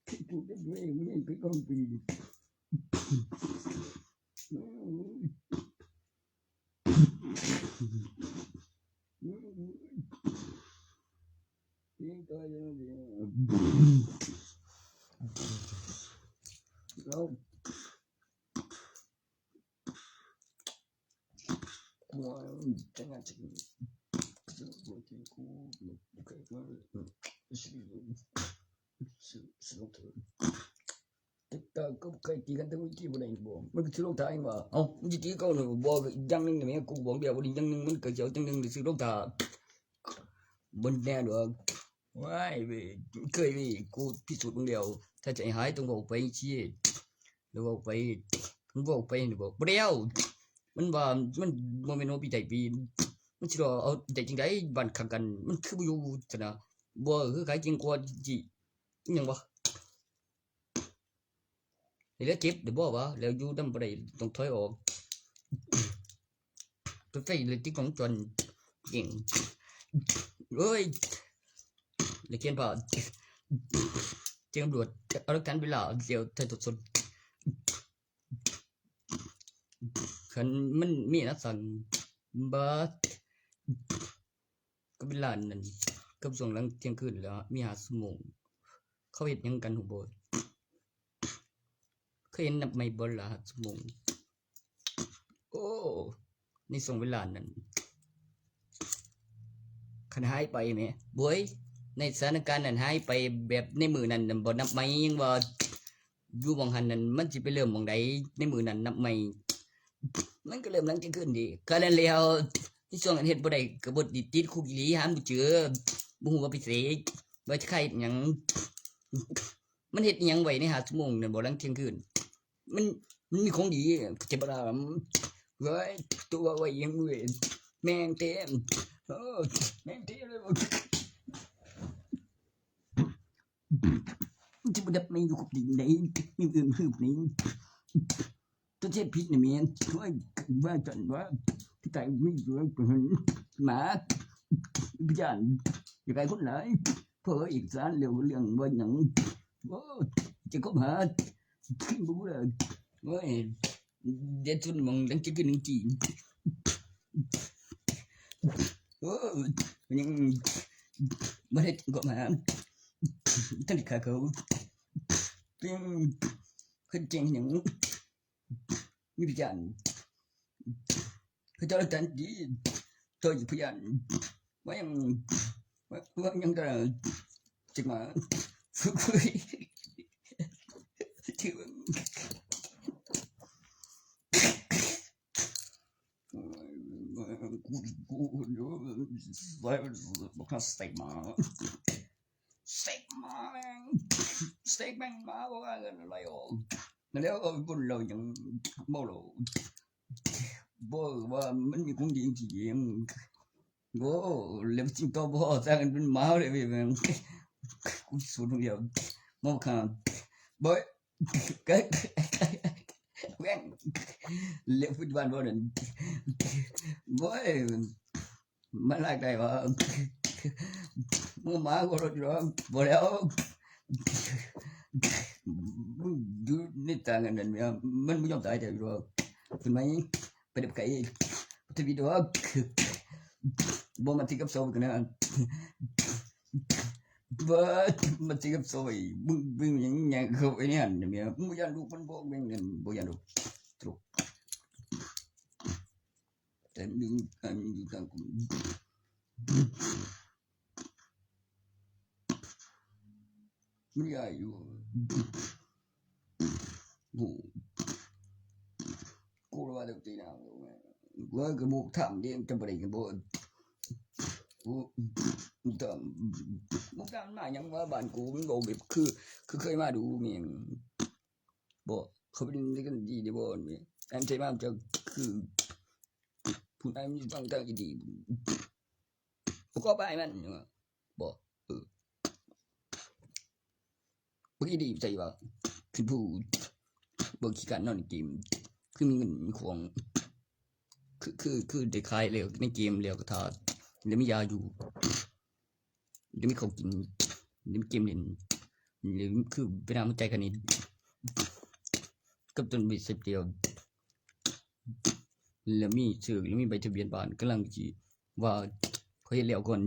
ທີ່ປູດເປັນເວ ມັນເປັນຂອງປີ ແຕ່ກໍເຄີຍຕີກັນແຕ່ວິທີບໍ່ໄດ້ບໍ່ ມັນກໍຊິລົງທ້າຍວ່າ ເອົ້າ ມັນຊິຕີເກົ່ານີ້ບໍ່ ຢ່າງໜຶ່ງນີ້ແມ່ນ ກູບອກແລ້ວບໍ່ດີ ຢ່າງໜຶ່ງມັນກໍຊິເອົາຈັ່ງໜຶ່ງ ຊິລົງທ້າຍ ບໍ່ແນ່ດອກ ວ້າຍເວີຍ ເຄີຍເວີຍ ກູພິສູດເບິ່ງແລ້ວ ຖ້າໃຈຮ້າຍຕ້ອງເວົ້າໄປຊີ້ ແລ້ວເວົ້າໄປ ຄັນເວົ້າໄປນີ້ບອກບໍ່ແລ້ວ ມັນວ່າ ມັນບໍ່ແມ່ນວ່າປີໃດປີ ມັນຊິເອົາໃຈຈັ່ງໃດ ບ້ານຂ້າງກັນ ມັນຄືບໍ່ຢູ່ຊັ້ນນະ ບໍ່ ຄືຂາຍເກັ່ງກວ່າຈີ ອີ່ຫຍັງວະ ແລ້ວເຈັບໄດ້ບໍ່ວະ ແລ້ວຢູ່ນຳບໍ່ໄດ້ ຕ້ອງຖອຍອອກ ລົດໄຟເລີຍຕິດກ້ອງວົງຈອນ ເກັ່ງ ເອີຍ ແລ້ວຂຽນພາດ ແຈ້ງຕຳຫຼວດ ເອົາຫຼັກຖານເວລາ ແລ້ວຖ່າຍທອດສົດ ຄັນມັນມີນະ ສັ່ງ ບາດ ກັບເວລານັ້ນ ກັບຊ່ວງຫຼັງທ່ຽງຄືນແລ້ວ ມີຫ້າຊົ່ວໂມງ ເຂົາເຮັດຫຍັງກັນຮູ້ບໍ່? ເຄີຍເຫັນນັບໄມ້ບໍ່ລະ ຫ້າຊົ່ວໂມງ? ໂອ້ ໃນຊ່ວງເວລານັ້ນ ຄັນຫາຍໄປແໝ ໂອ້ຍ ໃນສະຖານະການນັ້ນ ຫາຍໄປແບບໃນມື້ນັ້ນນະ ບໍ່ນັບໄມ້ ຍັງວ່າ ຢູ່ໝ່ອງຫັ້ນນັ້ນ ມັນຊິໄປເລີ່ມໝ່ອງໃດໃນມື້ນັ້ນນັບໃໝ່? ມັນກໍເລີ່ມຫຼັງທ່ຽງຄືນເດ. ກະນັ້ນແລ້ວ ໃນຊ່ວງນັ້ນເຮັດບໍ່ໄດ້ ກໍບໍ່ໄດ້ຕິດຄຸກອີ່ຫຼີ ຫາບໍ່ເຈີ ບໍ່ຮູ້ວ່າໄປໃສ ວ່າຈະຄາເຮັດຫຍັງ. ມັນເຮັດອີ່ຫຍັງໄວ້ໃນຫ້າຊົ່ວໂມງນັ້ນບໍ່ ຫຼັງທ່ຽງຄືນ? ມັນ ມັນມີຂອງດີ ເຈັບປະດາ ເວີຍ ຕົວໄວ້ຫຍັງເວີຍ ແມ່ງເຕັມ ເອີ ແມ່ງເຕັມເລີຍ. ມັນຊິບໍ່ດັບໄມ້ຢູ່ກັບດິນໃດ ມີເອື້ອມຮືບນີ້ ຕົວເທດຜິດນີ້ແມ່ນ ໂອ້ຍ ວ່າຊັ້ນວ່າ ທີ່ຕາຍມີຢູ່ເປັນໝາ ຢ້ານ ຢ່າກາຍຄົນຫຼາຍ ເພາະເອກະສານແລ້ວເລື່ອງວ່າຫຍັງ ໂອ້ຍ ຈະຄົບຫາ ຂຶ້ນບໍ່ໄດ້ ໂອ້ຍ. ເດັດສຸດໝ່ອງດັງຈິກກຶໜຶ່ງຈີ ໂອ້ ມັນຍັງບໍ່ໄດ້ເກາະມາ ທັນໄດ້ຂ້າເຂົາ ເປັນຄົນເກັ່ງຫຍັງ ມີພະຍານ ເຂົາເຈົ້າລັກຖານດີ ຕໍ່ຢູ່ພະຍານ ວ່າຫຍັງ ວ່າ ວ່າຫຍັງກໍໄດ້ ຈັກມາ ສະເຕັກໝາ ສະເຕັກໝາແມ່ງ ສະເຕັກແມ່ງໝາ ບໍ່ວ່າກັນ ໄລ່ອອກ ແລ້ວບຸນເຫຼົ່າຫຍັງ ເມົາເຫຼົ້າ ບໍ່ວ່າມັນມີຂອງດີທີ່ດີ ໂອ້ ແລ້ວຈິງຕໍ່ບໍ່ ສ້າງເປັນໝາເລີຍ ແມ່ງ ກູສູນດຽວ ເມົາຂ້າງ ບໍ່ ແມ່ງ ແລ້ວປັດຈຸບັນບໍ່ນັ້ນ ໂອ້ຍ ມັນລາກໄດ້ບໍ່ ເມື່ອໝາກໍລົດຢູ່ດອກ ບໍ່ແລ້ວ ຢູ່ໃນຕາງອັນນັ້ນ ມັນບໍ່ຍອມຕາຍແທ້ຢູ່ດອກ ຂຶ້ນໄໝ ໄປໄດ້ໄກ ບໍ່ທຳອິດດອກ ບໍ່ມາຕິດກັບເສົາກັນນະ ບໍ່ມາຕິດກັບເສົາ ມຶງ ມຶງຫຍັງຍ່າງເຂົ້າໄປໃນຫັ້ນ ແມ່ນບໍ່ຢ້ານລູກມັນບໍ່ແມ່ນ ບໍ່ຢ້ານດອກ ຕະລຸກ ແຕ່ມີ ມີຢູ່ກາງ ມັນໃຫຍ່ຢູ່ ໂອ້ ກູລະວ່າແຕ່ຕີໜ້າ ວ່າກະໝູກຖາມເດ້ ຈຳບໍ່ໄດ້ກະບໍ່ ໂອ້ ໝູກຖາມ ໝູກຖາມມາຫຍັງວ່າບ້ານກູ ມັນເວົ້າແບບຄື ຄືເຄີຍມາດູແມ່ນ ບໍ່ ເຂົາໄປຫຼິ້ນນຳກັນດີເດບໍ່ ອັນໃດມາຈະຄື ຜູ້ໃດມີຟັງທາງທີ່ດີ ປະກອບອ້າຍມັນ ບໍ່ ເອີ ບັກອີດີໃສ່ວ່າ ຄືຜູ້ ບໍ່ຂີ້ຄ້ານນອນເກມ ຄືມີເງິນມີຂອງ ຄື ຄື ຄືໄດ້ຂາຍແລ້ວໃນເກມແລ້ວກໍຖ້າ ແລ້ວມີຢາຢູ່ ແລ້ວມີເຂົ້າກິນ ແລ້ວມີເກມຫຼິ້ນ ແລ້ວຄືໄປນຳໃຈກັນນີ້ ກັບຕົ້ນໄມ້ເສບດຽວ ແລ້ວມີເຊື່ອ ແລ້ວມີໃບທະບຽນບ້ານ ກຳລັງຊິວ່າ ເຂົາເຮັດແລ້ວກ່ອນ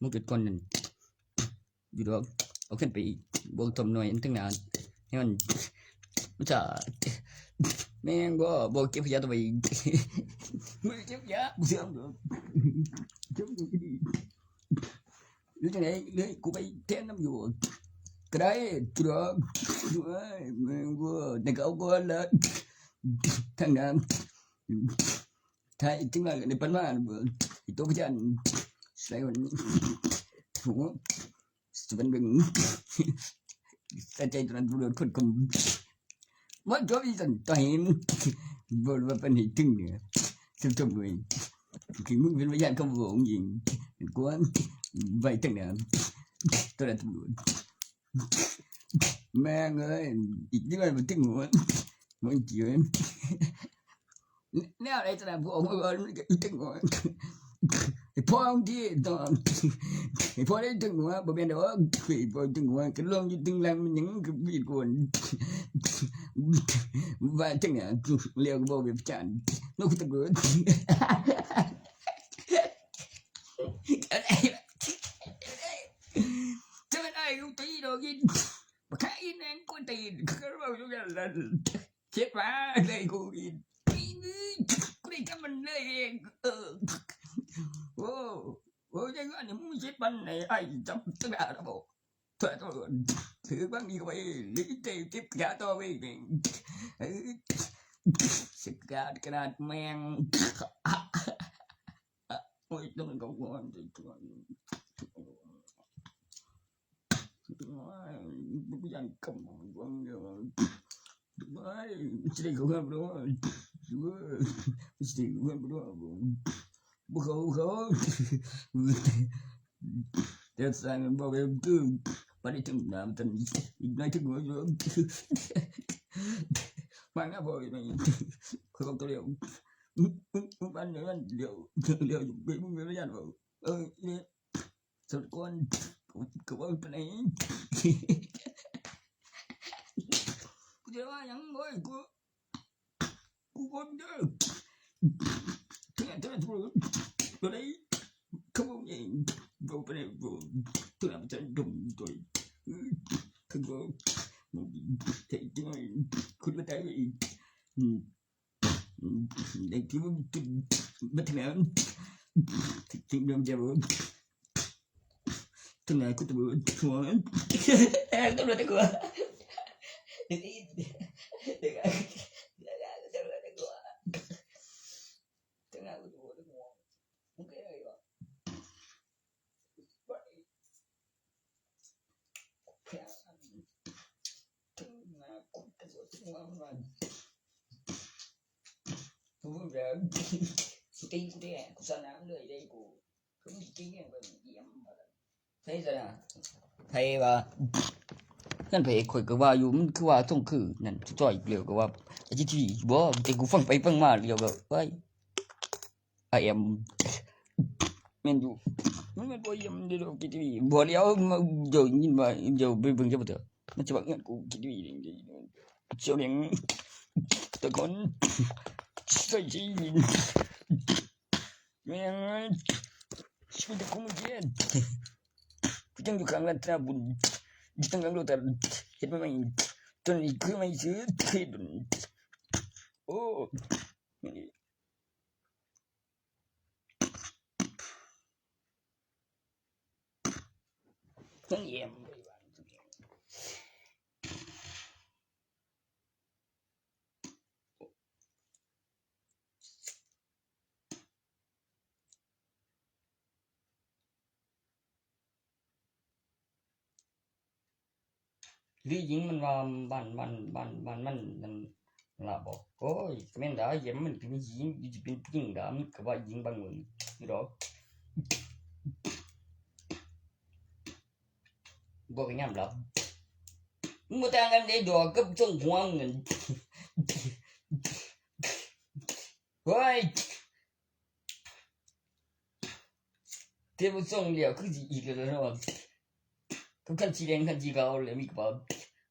ມັນເກີດກ່ອນນັ້ນຢູ່ດອກ ເອົາຂຶ້ນໄປອີກ ບວກທຳໜ້ອຍອັນທາງໜ້າ ໃຫ້ມັນ ມັນສະອາດ ແມ່ນບໍ່ ບໍ່ເກັບຂະຫຍະຕໍ່ໄປອີກ ບໍ່ເກັບຂະຫຍະ ບໍ່ເຊື່ອດອກ ເກັບຂະຫຍະດີ. ຫຼືຈັ່ງໃດເລີຍ ກູໄປແທນນຳຢູ່ກໍໄດ້ ຈຸດອກ ເອີຍ ແມ່ງບໍ່ ແຕ່ເຂົາກ່ອນລະ ທາງນັ້ນ ຖ້າອີກຈັກໜ້ອຍກໍໄດ້ປັນມາ ໂຕກະຈັນ ໃສ່ມັນ ໂຫ ສະເປັນເບິ່ງ ໃສ່ໃຈຕົວນັ້ນ ຄົນຄົມ ບໍ່ຈົບອີກຊັ້ນ ຕໍ່ໃຫ້ເຫັນ ບໍ່ວ່າເພິ່ນໃຫ້ເຖິງເໜືອ ສົມໆເລີຍ ຄືມຶງເປັນພະຍານຄຳເວົ້າຂອງຍິງ ເປັນກວນໄວ້ເຖິງເໜືອ ໂທລະຕຳຫຼວດ ແມ່ງເອີຍ ອີກໜ້ອຍບໍ່ເຖິງຫົວ ມຶງຈິ້ວ ແນວໃດຕະນະ ພວກເຮົາມັນກໍຢູ່ເທິງຫົວ ໃຫ້ພໍ່ເຮົາທີ່ຕອນ ໃຫ້ພໍ່ໄດ້ເທິງຫົວ ບໍ່ແມ່ນດອກ ໃຫ້ພໍ່ເທິງຫົວ ຄັນລວງຢູ່ເທິງຫຼັງ ມັນຍັງຄືມີກວນ ວ່າຈັ່ງໃດ ແລ້ວກໍບໍ່ແມ່ນຈານ ນົກຕະກຸດ ຈະແມ່ນອ້າຍກູຕີດອກອີ ບັກຂ້າອີແມ່ງກວນຕີນ ຄືເວົ້າຢູ່ນັ້ນລະ ເຈັບມາໄດ້ກູອີກ ກູໄດ້ຈຳມັນເລີຍເອງ ເອີ ໂອ້ ໂອ້ ຈັ່ງນັ້ນນີ້ ມຶງເຈັບປານໃດ ອ້າຍຈຳຕະກາລະບໍ່ ຖືກບາງທີກໍໄປ ຫຼືໄດ້ເຈັບກະຍາຕໍ່ໄປເອງ ເອີ ສະກາດຂະໜາດແມ່ງ ໂອ້ຍ ຕ້ອງເຂົ້າກ່ອນ ໂອ້ຍ ບໍ່ຢ້ານກຳ ໂອ້ຍ ຊິໄດ້ເຂົ້າເຮືອນບໍ່ ຊິໄດ້ເຂົ້າເຮືອນບໍ່ ບໍ່ເຂົ້າ ບໍ່ເຂົ້າ ແຕ່ສາຍມັນບໍ່ແບບຄື ປານນີ້ເຖິງໜ້າມັນ ອີກໜ້ອຍເຖິງຫົວຢູ່ ມາໜ້າບໍ່ ຂ້ອຍບອກຕົວດຽວ ປານນັ້ນດຽວ ດຽວ ເປັນ ເປັນພະຍານເວົ້າ ເອີ ສະກອນ ກະເວົ້າປານໃດ ກູຈະວ່າຫຍັງ ໂອ້ຍ ກູ ໂ ກູບໍ່ມີເດີ ເທື່ອ ເທື່ອ ເທື່ອ ບໍ່ໄດ້ ເຂົາບໍ່ມີ ບໍ່ໄດ້ ບໍ່ ເທື່ອ ມັນຈະດົມໂດຍ ຄືບໍ່ ເຮັດຈັ່ງໃດ ຄຸນບໍ່ໄດ້ ອືມ ອືມ ເດັກທີ່ມັນ ມັນທຳງານ ທີ່ມັນຈະ ໃຜວ່າ ນັ້ນ ໃຜ ຂ້ອຍກໍວ່າຢູ່ ມັນຄືວ່າສົ່ງຄືນັ້ນ ສອຍແລ້ວກໍວ່າ ໄອຈີທີວີ ບໍ່ ແຕ່ກູຟັງໄປຟັງມາແລ້ວກໍ ໂອ້ຍ I am ແມ່ນຢູ່ ມັນແມ່ນບໍ່ I am ເດ້ ໄອຈີທີວີ ບໍ່ແລ້ວ ດຽວຍິນວ່າ ດຽວໄປເບິ່ງເຈົ້າເດີ ມັນຊິວ່າເຮືອນກູ ໄອຈີທີວີ ເຈົ້າແມ່ງ ຕະໂກນ ໃສ່ຊິ ແມ່ງ ຊີວິດຂອງມຶງເດ ກູຍັງຢູ່ຂ້າງລັດຖະນາບຸນ ຢູ່ທາງຫຼັງໂລຕັສ ເຮັດໃໝ່ໆ ຕົວນີ້ຄືໃໝ່ຊື່ ເຮັດ ໂອ້ ມັນແອມ ຫຼືຍິງມັນວ່າບ້ານ ບ້ານ ບ້ານ ບ້ານມັນນັ້ນລະບໍ? ໂອ້ຍ ແມ່ນດາ ຢ້ານມັນເປັນຍິງ ຊິເປັນຜູ້ຍິງດາ ມັນກໍວ່າຍິງບາງມື້ຢູ່ດອກ. ບໍ່ກໍຍອມຮັບ ບໍ່ຕ່າງກັນເດ້ດອກກັບຊົງຫົວເງິນ. ໂອ້ຍ ເທບສົ່ງແລ້ວຄືຊິອີກແລ້ວເນາະ ກັບຄັນສີແດງຄັນສີຂາວແລ້ວມີກະເປົາ.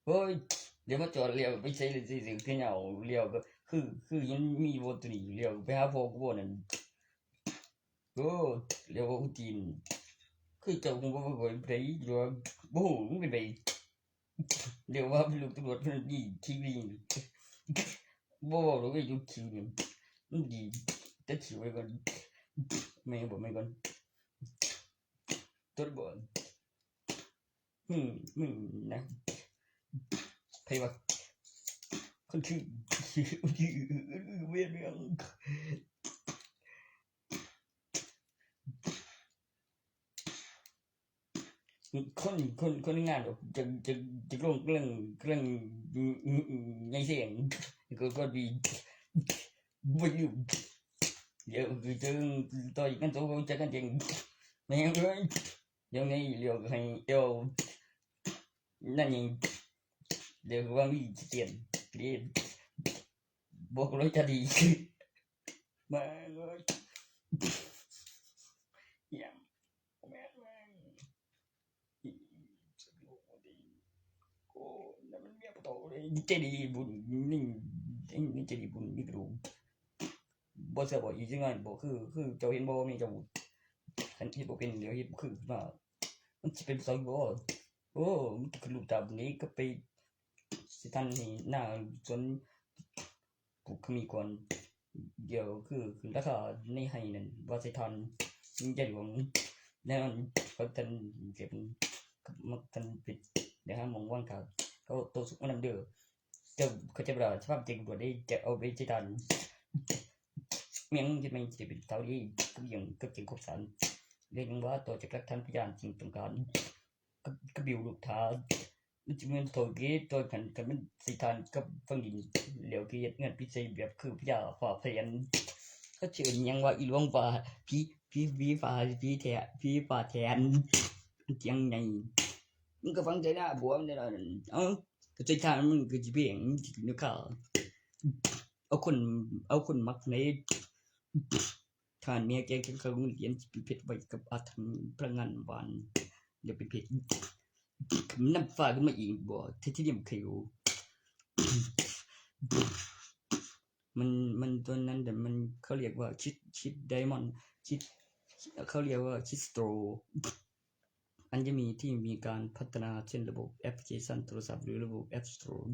ໂອ້ຍ ດຽວມາຈອດແລ້ວໄປໃສແລ້ວຊິຖືກເຂົາເຈົ້າແລ້ວ ກໍຄື ຄືຍັງມີບໍ່ໂຕນີ້ແລ້ວ ໄປຫາພໍ່ກູບໍ່ນັ້ນ. ໂອ້ ແລ້ວເວົ້າຈີນ ຄືເຈົ້າຄົງບໍ່ໄປໄປ ບໍ່ຮູ້ມັນເປັນໄປ. ດຽວວ່າເປັນລູກຕຳຫຼວດ ມັນດີທີ່ດີ ບໍ່ເວົ້າດອກເວີຍ ຢູ່ຄິວນີ້ມັນດີ ແຕ່ຄິວໄວ້ກ່ອນ ແມ່ນບໍ່ ແມ່ນກ່ອນ ຕົວບອດ. ອືມ ອືມ ນະ ໃຜວະ ຄົນຄື ເວນເມືອງ ຄົນ ຄົນ ຄົນງານ ຈະ ຈະ ຈະລົງເລື່ອງ ເລື່ອງໃຫຍ່ແສງ ກໍ ກໍດີ ບໍ່ຢູ່ ດຽວຄືເຊິ່ງຕໍ່ອີກ ກັນໂຕ ຮູ້ຈັກກັນເອງ ແມ່ນເອີຍ. ດຽວນີ້ລຽວໃຫ້ເອວນັ້ນນີ້ ດຽວວ່າມີສະຕຽນ ບໍ່ຮູ້ຈະດີ ມາເລີຍ ໂອ້ ນັ້ນມັນເມຍປະໂຕເລີຍ ໃຈດີບຸນ ນີ້ ນີ້ໃຈດີບຸນ ມີກະດູກ ບໍ່ເຊື່ອບໍ່ ອີກຈັກໜ້ອຍ ບໍ່ຄື ຄືເຈົ້າເຫັນບໍ່ ແມ່ເຈົ້າ ຄັນເຮັດບໍ່ເປັນ ດຽວເຮັດຄືມາ ມັນຊິເປັນເສົາຢູ່ບໍ່? ໂອ້ ມັນຄືລູກຕາບນີ້ ກໍໄປຊິທັນໃຫ້ໜ້າສວນ ປູກຂະມີກ່ອນ ດຽວຄືຂຶ້ນລາຄາໃນໄຮ່ນັ້ນ ວ່າໃສ່ຖ່ານ ມັນຈະຫຼວງ ແນ່ນອນ ເຂົາທັນເກັບ ມັກທັນປິດ ໄດ້ຫາໝ່ອງວາງຖ້າ ເອົາໂຕສຸກມານຳເດີ. ເຈົ້າເຂົ້າໃຈບໍ່ລະ ສະພາບຈິງບໍ່ໄດ້ຈະເອົາໄປໃສ່ຖ່ານ ແມ່ງເຮັດໃໝ່ຊິເປັນເຕົາດີ ກັບຫຍັງ ກັບຈິງຄົບສານ ເລື່ອງຫຍັງວ່າ ຕໍ່ຈາກຫຼັກຖານພະຍານ ສິ່ງຕ້ອງການ ກັບ ກັບບິວລູກຖ້າ ມັນຊິແມ່ນເທົ່າເກ ຕໍ່ກັນ ຄັນມັນໃສ່ຖ່ານກັບຝັງດິນ ແລ້ວເກເຮັດເຮືອນປິດໃສ່ແບບຄືພະຍາຟ້າແຜ່ນ ເຂົາຊິເອີ້ນຫຍັງວ່າ ອີຫຼວງຟ້າ ຜີ ຜີ ຜີຟ້າ ຜີແທ້ ຜີຟ້າແທນ ຈັ່ງໃຫຍ່ ມຶງກໍຝັງໃສ່ໜ້າຜົວມັນແນ່ນອນ ເອົ້າ ກໍໃສ່ຖ່ານ ມັນກໍຊິເປັນຫຍັງ ມັນຊິຂຶ້ນລາຄາ ເອົາຄົນ ເອົາຄົນມັກໃນ ທ່ານແມ່ແກງເຄື່ອງໂຮງຮຽນ ຊິໄປເພັດໄວ້ກັບອາຖັນພະລັງງານຫວານ ຢ່າໄປເພັດ ນ້ຳຟ້າຂຶ້ນມາອີກບໍ່ ໄທເທນຽມໄຄໂອ ມັນ ມັນຕົວນັ້ນແຫຼະ ມັນ ເຂົາຮຽກວ່າຄິດ ຄິດໄດມອນ ຄິດ ເຂົາຮຽກວ່າຄິດສະໂຕຣ ອັນຈະມີ ທີ່ມີການພັດທະນາເຊັ່ນລະບົບແອັບພລິເຄຊັນໂທລະສັບ ຫຼື ລະບົບແອັບສະໂຕຣ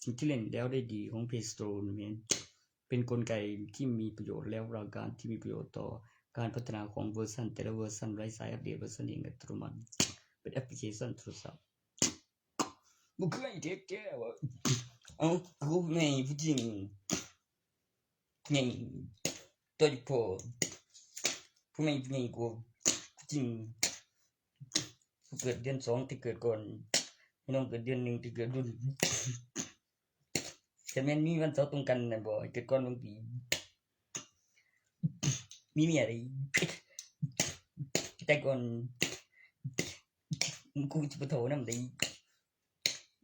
ສິ່ງທີ່ຫຼິ້ນແລ້ວໄດ້ດີຂອງເພລສະໂຕຣ ແມ່ນ ເປັນກົນໄກທີ່ມີປະໂຫຍດ ແລະ ຫຼັກການທີ່ມີປະໂຫຍດຕໍ່ການພັດທະນາຂອງເວີຊັນແຕ່ລະເວີຊັນ ໄລສາຍອັບເດດເວີຊັນເອງອັດຕະໂນມັດ ເປັນແອັບພລິເຄຊັນໂທລະສັບ. ບໍ່ເຄີຍເທັກແທ້ວ່າ ເອົ້າ ກູແມ່ນຜູ້ຍິງໃຫຍ່ ໂດຍສະເພາະຜູ້ແມ່ນຜູ້ຍິງ ກູ ຜູ້ຍິງ ເກີດເດືອນສອງ ທີ່ເກີດກ່ອນ ນ້ອງເກີດເດືອນໜຶ່ງ ທີ່ເກີດລຸ້ນ ຄັນແມ່ນມີວັນເສົາຕົງກັນນັ້ນບໍ່ ເກີດກ່ອນບາງປີ ມີເມຍໄດ້ ແຕ່ກ່ອນ ກູຊິບໍ່ເຖົ້ານຳໄດ້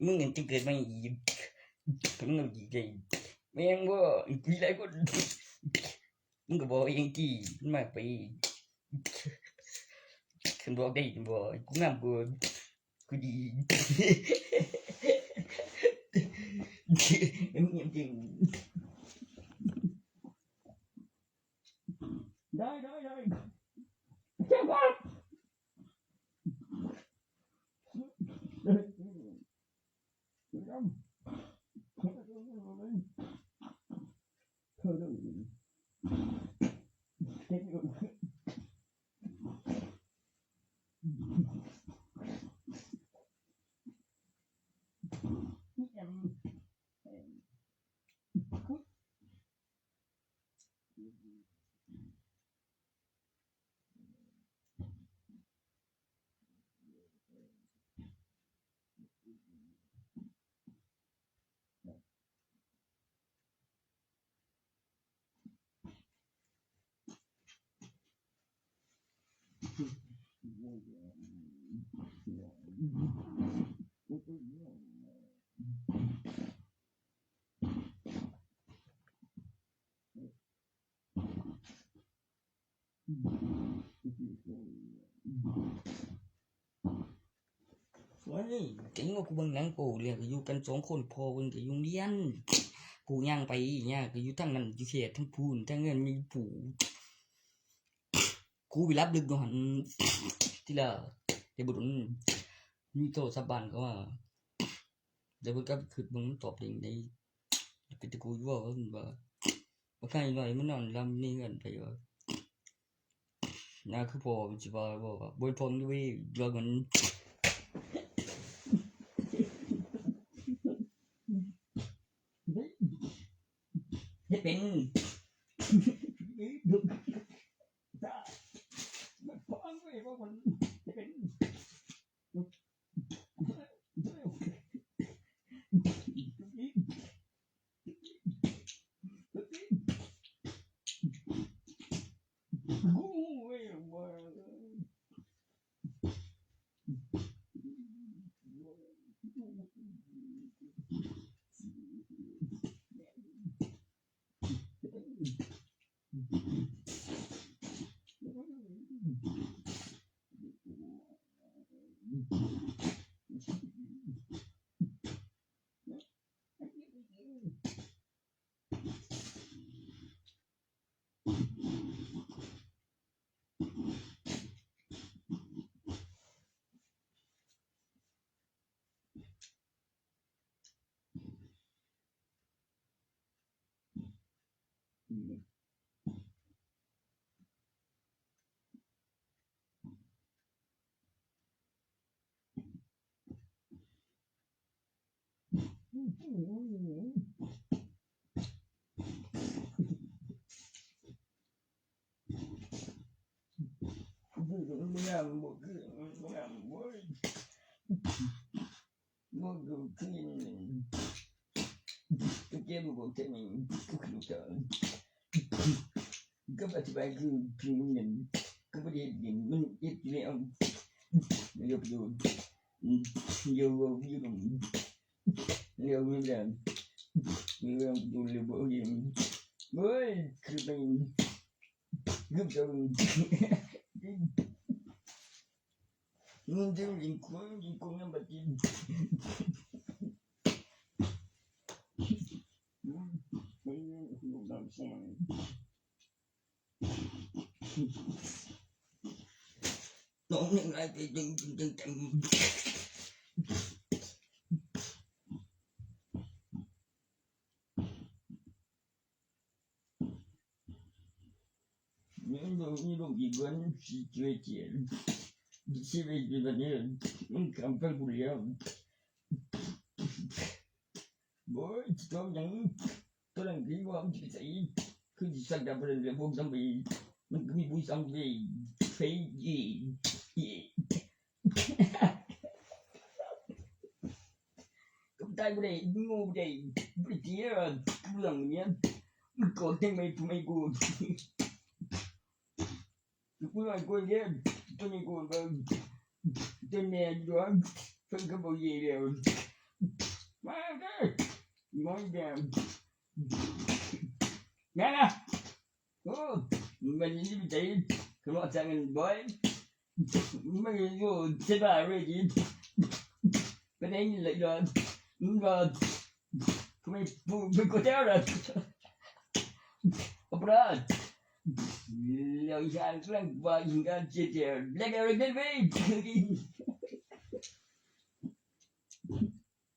ມຶງນັ້ນຈະເກີດໃໝ່ອີກ ມຶງເອົາອີກໄດ້ ແມ່ນບໍ່ ມີຫຼາຍຄົນ ມຶງກໍບອກເອງຕິ ມັນມາກໄປ ຄັນບອກໄດ້ບໍ່ ກູງາມກວ່າ ກູດີ ໄດ້ ໄດ້ ໄດ້ ໂອ້ຍ ເກັ່ງວ່າ ກູເບິ່ງໜັງໂປ້ແລ້ວ ກໍຢູ່ກັນສອງຄົນ ພໍ່ເພິ່ນກໍຢູ່ໂຮງຮຽນ ກູຍ່າງໄປ ຍ່າງກໍຢູ່ທາງນັ້ນ ຢູ່ເຂດທາງພຸ້ນ ທາງເຮືອນມີປູ ກູໄປຫຼັບເລິກຢູ່ຫັ້ນ ທີລະ ແຕ່ບໍ່ດົນ ມີໂທລະສັບບ້ານເຂົ້າມາ ແລ້ວເພິ່ນກໍຄຶດເບິ່ງ ມັນຕອບໄດ້ຈັ່ງໃດ ເປັນແຕ່ກູຢູ່ວ່າ ວ່າ ບັກໄກ່ນ້ອຍມັນນອນຫຼັບໃນເຮືອນໄປວ່າ ໜ້າຄືພໍ່ມັນຊິວ່າ ບໍ່ ບໍ່ເປັນພໍ່ມຶງເດ້ເວີຍ ລອກມັນ ເຮັດເປັນ ນ້ອງຍັງໄຫຼໄປດຶງດຶງເຕັມ. ແມ່ນບໍ່ມີລົມອີກເດືອນ ຊິເຈີຍເຈຍ ຊິໄປຢູ່ບັດນີ້ ມັນກຳໄປພຸ້ນແລ້ວ. ໂອ້ຍ ຊິຕ້ອງຫຍັງ ຕອນນັ້ນຄືວ່າມັນຊິໄປໃສ ຄືຊິສັກດາບບໍ່ໄດ້ແລ້ວ ພວກຊອມບີ ມັນກໍມີພວກຊອມບີ ເຟຍ ເຢ ເຢ. ກໍຕາຍບໍ່ໄດ້ ໂງ່ບໍ່ໄດ້ ບໍ່ໄດ້ເສຍເລື່ອງເນຍ ມັນກໍແທງໄປຜູ້ໃໝ່ກູ ກູວ່າກູເດ້ ຕົວນີ້ກູເບິ່ງ ຕົວແມ່ຢູ່ ເພິ່ນກໍບໍ່ເຢແລ້ວ ມາເດີ ມາເດີ ແມ່ນລະ. ໂອ້ ມັນຢູ່ໃສ ຄືວ່າຈັ່ງນັ້ນບໍ່ ມັນຢູ່ໃສລະເວີຍ ໄປໄດ້ຍິນລະ ມັນວ່າ ທຳໄມຜູ້ເປັນຄົນແທ້ລະ ອອກມາ ແລ້ວອີສານກຳລັງວ່າອີຫຍັງກັນ ເຈັບແລ້ວ ແລ້ວ ແລ້ວ ແລ້ວ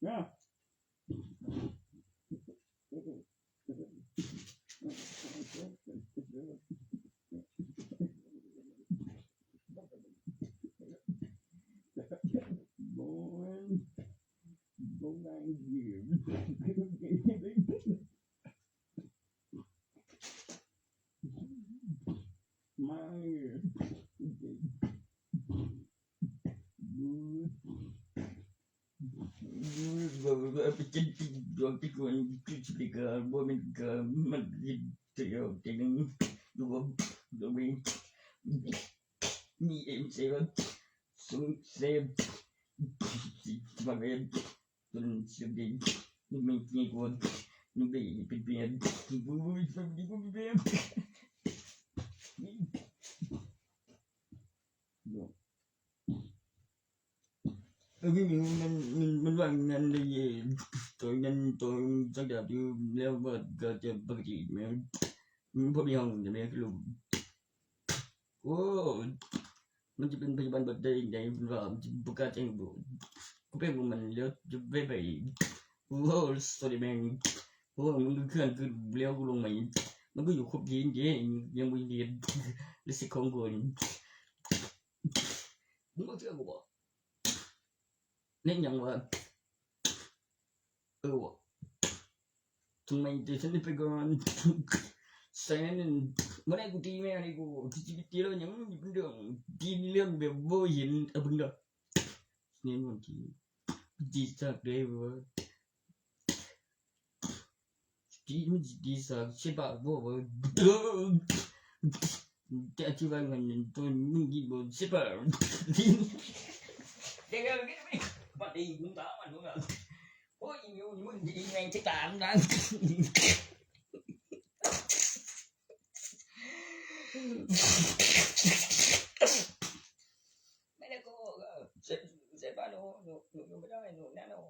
ແລ້ວ ມັນ ມັນ ມັນວ່າມັນໄດ້ ໂຕນັ້ນ ໂຕສັກດາບຢູ່ແລ້ວ ວ່າກໍຈະປົກກະຕິແມ່ນ ມັນບໍ່ມີຫ້ອງແມ່ນ ໂອ້ ມັນຈະເປັນພະຍາບານບັດໃດຈັ່ງໃດ ເພິ່ນວ່າມັນຈະບໍ່ກ້າແຈ້ງບໍ ກູໄປບໍ່ມັນແລ້ວຈະໄປໄປ ໂອ້ ສອຣີແມນ ໂອ້ ມັນເຄື່ອນຄືແລ້ວກູລົງໃໝ່ ມັນກໍຢູ່ຄົບທີນເດ້ ຍັງບໍ່ເຮັດ ແລ້ວຊິຂອງກ່ອນ ມຶງບໍ່ເຊື່ອກູບໍ ເຮັດຫຍັງວະ ເອີ ທຳໄມເຈົ້າຊັ້ນໄປກ່ອນ ແຊນ ມື້ໃດກູຕີແມ່ນີ້ ກູຊິໄປຕີລາວຫຍັງ ເປັນເລື່ອງ ຕີເລື່ອງແບບບໍ່ເຫັນ ເອົາເບິ່ງເດີ ນີ້ມັນຕີ ຕີສາກໄດ້ບໍ່ ຕີມັນຊິຕີສາກ ຊິບາກບໍ່ ເອີ ແຕ່ທີ່ວ່າເງິນຕົວນີ້ ເອີ ຊິບາກ ເດັກເອີຍ ບັດນີ້ມຶງຕາມມັນ ໂອ້ຍ ອີ່ມິວ ມຶງດີແມ່ງຊິຕາມນະ ແມ່ນແລ້ວກໍ ເອີ ເຊ ເຊບາໂນ ໜູ ໜູບໍ່ໄດ້ ໜູແນ່ນອນ.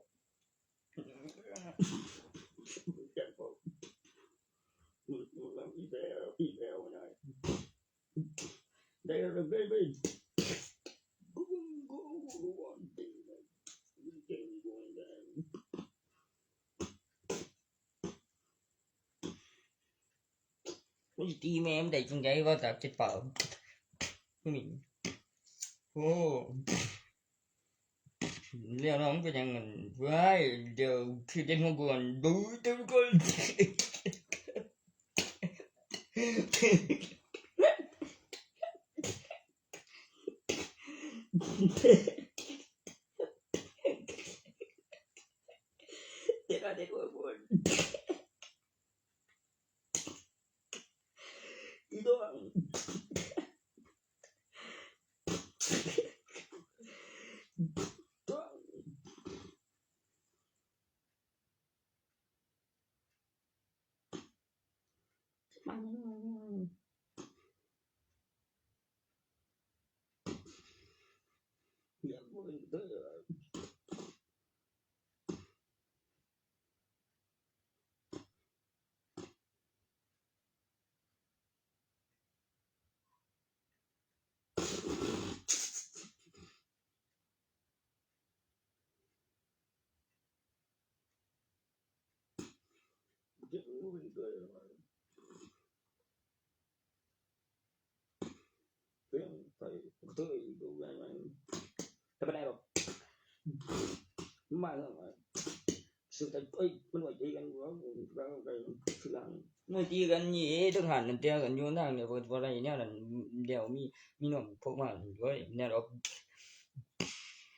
ມັນຊິຕີແມ່ມັນໄດ້ຈັ່ງໃດ ເວົ້າຕາມເຈັບປາກ ນີ້ ໂອ້ ແລ້ວນ້ອງເປັນຫຍັງ ອັນ ວ້າຍ ດຽວຄືເດັດຫົວກ່ອນ ບຶດ ເຕັມກ່ອນ ເດັດ ເດັດຫົວກ່ອນ. ອີດວງ ດວງ ຢາກເບິ່ງເດີ. ເປັນໄປ ເຄີຍ ບໍ່ໄດ້ດອກ ມາ ສຸດທ້າຍ ເອີຍ ມັນໄວ້ໃຈກັນ ເວົ້າ ເວົ້າໄປ ຄືກັນ ມັນຕີກັນນີ້ ເອີ ເຖິງຫັ້ນ ແຕ່ກັນຢູ່ນາງ ແລ້ວບໍ່ໄດ້ແນວນັ້ນ ແລ້ວມີ ມີນ້ອງພວກມາ ໂອ້ຍ ແນວດອກ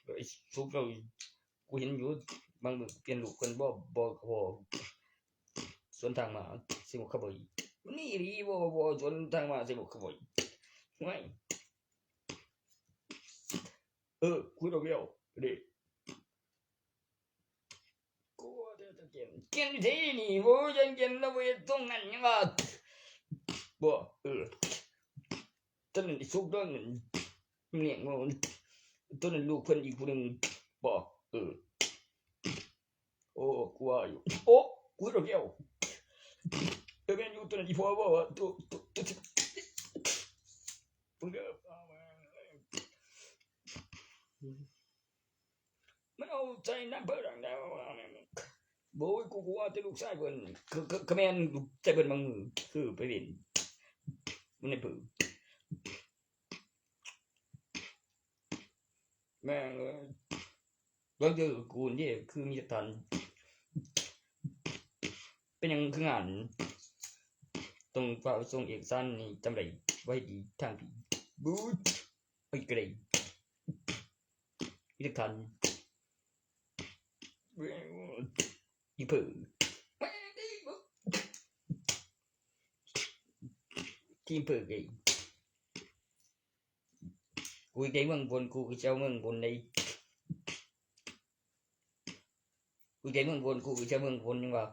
ເອີຍ ສຸກເຈົ້າ ກູເຫັນຢູ່ ບາງມື້ປ່ຽນລູກເພິ່ນບໍ່ ບໍ່ພໍ ສວນທາງມາ ຊິບໍ່ຂະເບີຍ ມັນມີອີ່ຫຼີບໍ່ ບໍ່ ສວນທາງມາ ຊິບໍ່ຂະເບີຍ ໂອ້ຍ ເອີ ຄຸຍດອກແກ້ວເດ້ ກູວ່າແຕ່ຕະກຽນ ກຽນຢູ່ທີ່ນີ້ ໂອ້ຍ ຍັງກຽນລະເວດຕົງນັ້ນ ຍັງວ່າ ບໍ່ ເອີ ຕົນນັ້ນອີ່ສຸກ ຕົນນັ້ນ ລ້ຽງ ຕົນນັ້ນລູກເພິ່ນອີກຜູ້ໜຶ່ງ ບໍ່ ເອີ ໂອ້ ກູວ່າຢູ່ ໂອ້ ກູດອກແກ້ວ ເອີ ແມ່ນຢູ່ ຕົນນັ້ນອີ່ພໍ່ບໍ່ ວ່າ ຕົວ ຕົວ ຕົວ ເບິ່ງເດີ ມັນເອົາໃສ່ນຳເພິ່ນແລ້ວ ໂອ້ຍ ກູ ກູວ່າແຕ່ລູກຊາຍເພິ່ນ ກະ ກະ ກະແມ່ນລູກຊາຍເພິ່ນ ບາງມື້ຄືໄປຫຼິ້ນ ມັນໃນເພິ່ນ ແມ່ງເອີຍ ເບິ່ງເດີ ກູນີ້ຄືມີຫຼັກຖານ ເປັນຫຍັງຄືງານ ຕ້ອງຟ້າວສົ່ງເອກະສານນີ້ ຈຳໄດ້ໄວ້ດີທາງພີ້ ບູດ ໂອ້ຍ ກະໄດ້ ມີຫຼັກຖານ ອີເພີ ທີມເພີເກ ກູໄດ້ເມືອງບົນ ກູຄືເຈົ້າເມືອງບົນໃດ ກູໄດ້ເມືອງບົນ ກູຄືເຈົ້າເມືອງບົນ ຍັງວ່າ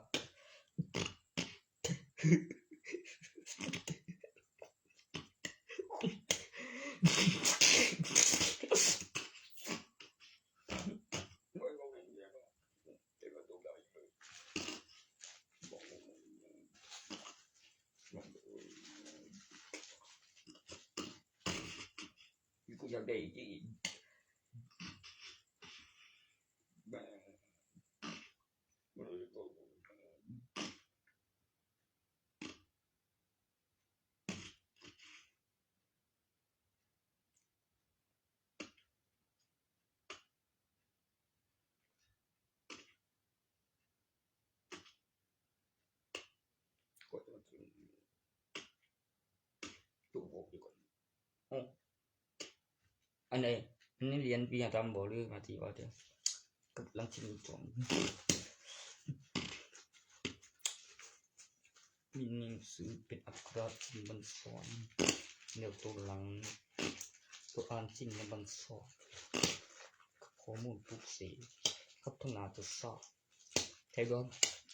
ອັນໃດ ອັນນີ້ຮຽນວິທະຍາກຳບໍ່ ຫຼືມາຕິບໍ່ ເຈົ້າ ກຳລັງຊິມີສອນ ມີໜັງສືເປັນອັກຂະລະຊິນບັນຊອນ ແນວໂຕຫຼັງ ໂຕອ່ານຊິນບັນຊອນ ກັບຂໍ້ມູນປຸກເສກ ກັບທັງໜ້າຈະຊາ ໄທດອນ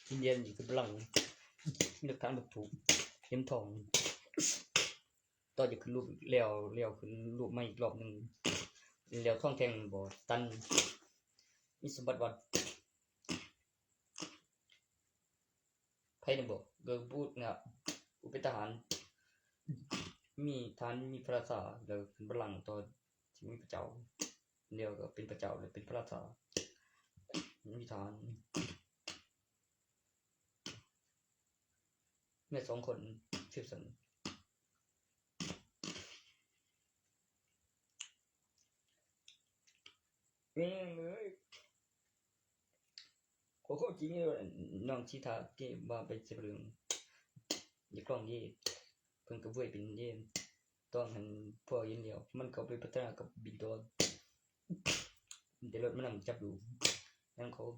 ອິນເດຍນອີກກຳລັງ ມີຫຼັກຖານວັດຖຸ ເຫັນທອງ ຕໍ່ຈະຂຶ້ນຮູບແລ້ວ ແລ້ວຂຶ້ນຮູບໃໝ່ອີກລອບໜຶ່ງ ແລ້ວທອງແທ່ງບໍ່ຕັນ ມີສົມບັດວັດ ໃຜນະບໍ່ ເກີດບູດງາມ ຜູ້ເປັນທະຫານ ມີຖານ ມີພະລາຊາ ແລ້ວຂຶ້ນບັນລັງຕໍ່ ຊິມີພະເຈົ້າ ແລ້ວກໍເປັນພະເຈົ້າ ແລ້ວເປັນພະລາຊາ ມີຖານ ແມ່ສອງຄົນ ຊິບສັນ ແມ່ເອີຍ ໂອ້ໂຫ ຈິງເດີ ນ້ອງສີທາເກມວ່າໄປເຈັບເລື່ອງ ຢາກລອງເດ ເພິ່ນກໍເວີຍເປັນເດ ຕ້ອງຫັ້ນ ພໍເຫັນແລ້ວ ມັນເຂົ້າໄປພັດທະນາກັບບິນດອນ ໄດ້ລົດມານຳຈັບຢູ່ ນຳເຂົາ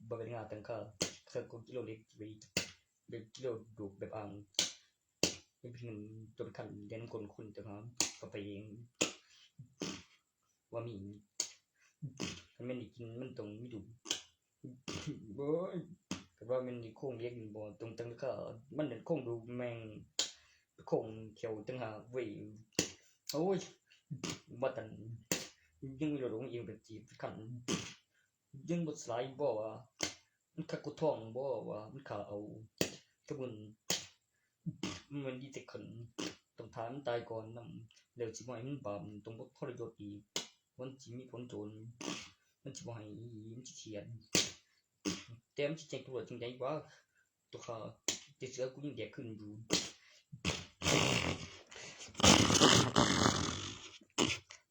ບໍ່ເປັນງານຕັ້ງຄ່າ ເຂົາກໍກິໂລເລັກໄປ ເປັນກິໂລດູກແບບອ່າງ ເປັນເງິນຕົວເປັນຄັນ ແລ່ນນຳຄົນ ຄົນຈັ່ງຫາເຂົ້າໄປເອງ ວ່າມີ ຄັນແມ່ນໄດ້ກິນມັນຕ້ອງມີດູກ ໂອ້ຍ ຄັນວ່າແມ່ນໄດ້ໂຄງເຫຼັກນີ້ບໍ່ຕ້ອງຕັ້ງຄ່າ ມັນເປັນໂຄງດູກແມ່ງ ໂຄງແຂ້ວຕ່າງຫາກເວີຍ ໂອ້ຍ ວ່າແຕ່ຍັງມີລົດຂອງເອງເປັນຈີບຄັນ ຍັງບໍ່ສາຍບໍ່ວ່າ ມັນຄັກກວ່າທອງບໍ່ວ່າ ມັນຂ້າເອົາ ກະບຸນ ມັນດີແຕ່ຄັນ ຕ້ອງຖ້າມັນຕາຍກ່ອນນຳ ແລ້ວຊິບໍ່ໃຫ້ມັນບາບ ຕ້ອງບໍ່ທໍລະຍົດອີກ ມັນຊິມີຜົນໂທດ ມັນຊິບໍ່ໃຫ້ ມັນຊິຂຽນ ແຕ່ມັນຊິແຈ້ງຕຳຫຼວດຈັ່ງໃດວະ ຕົວຂ້າ ແຕ່ເສືອກູຍັງແດກຄືນຢູ່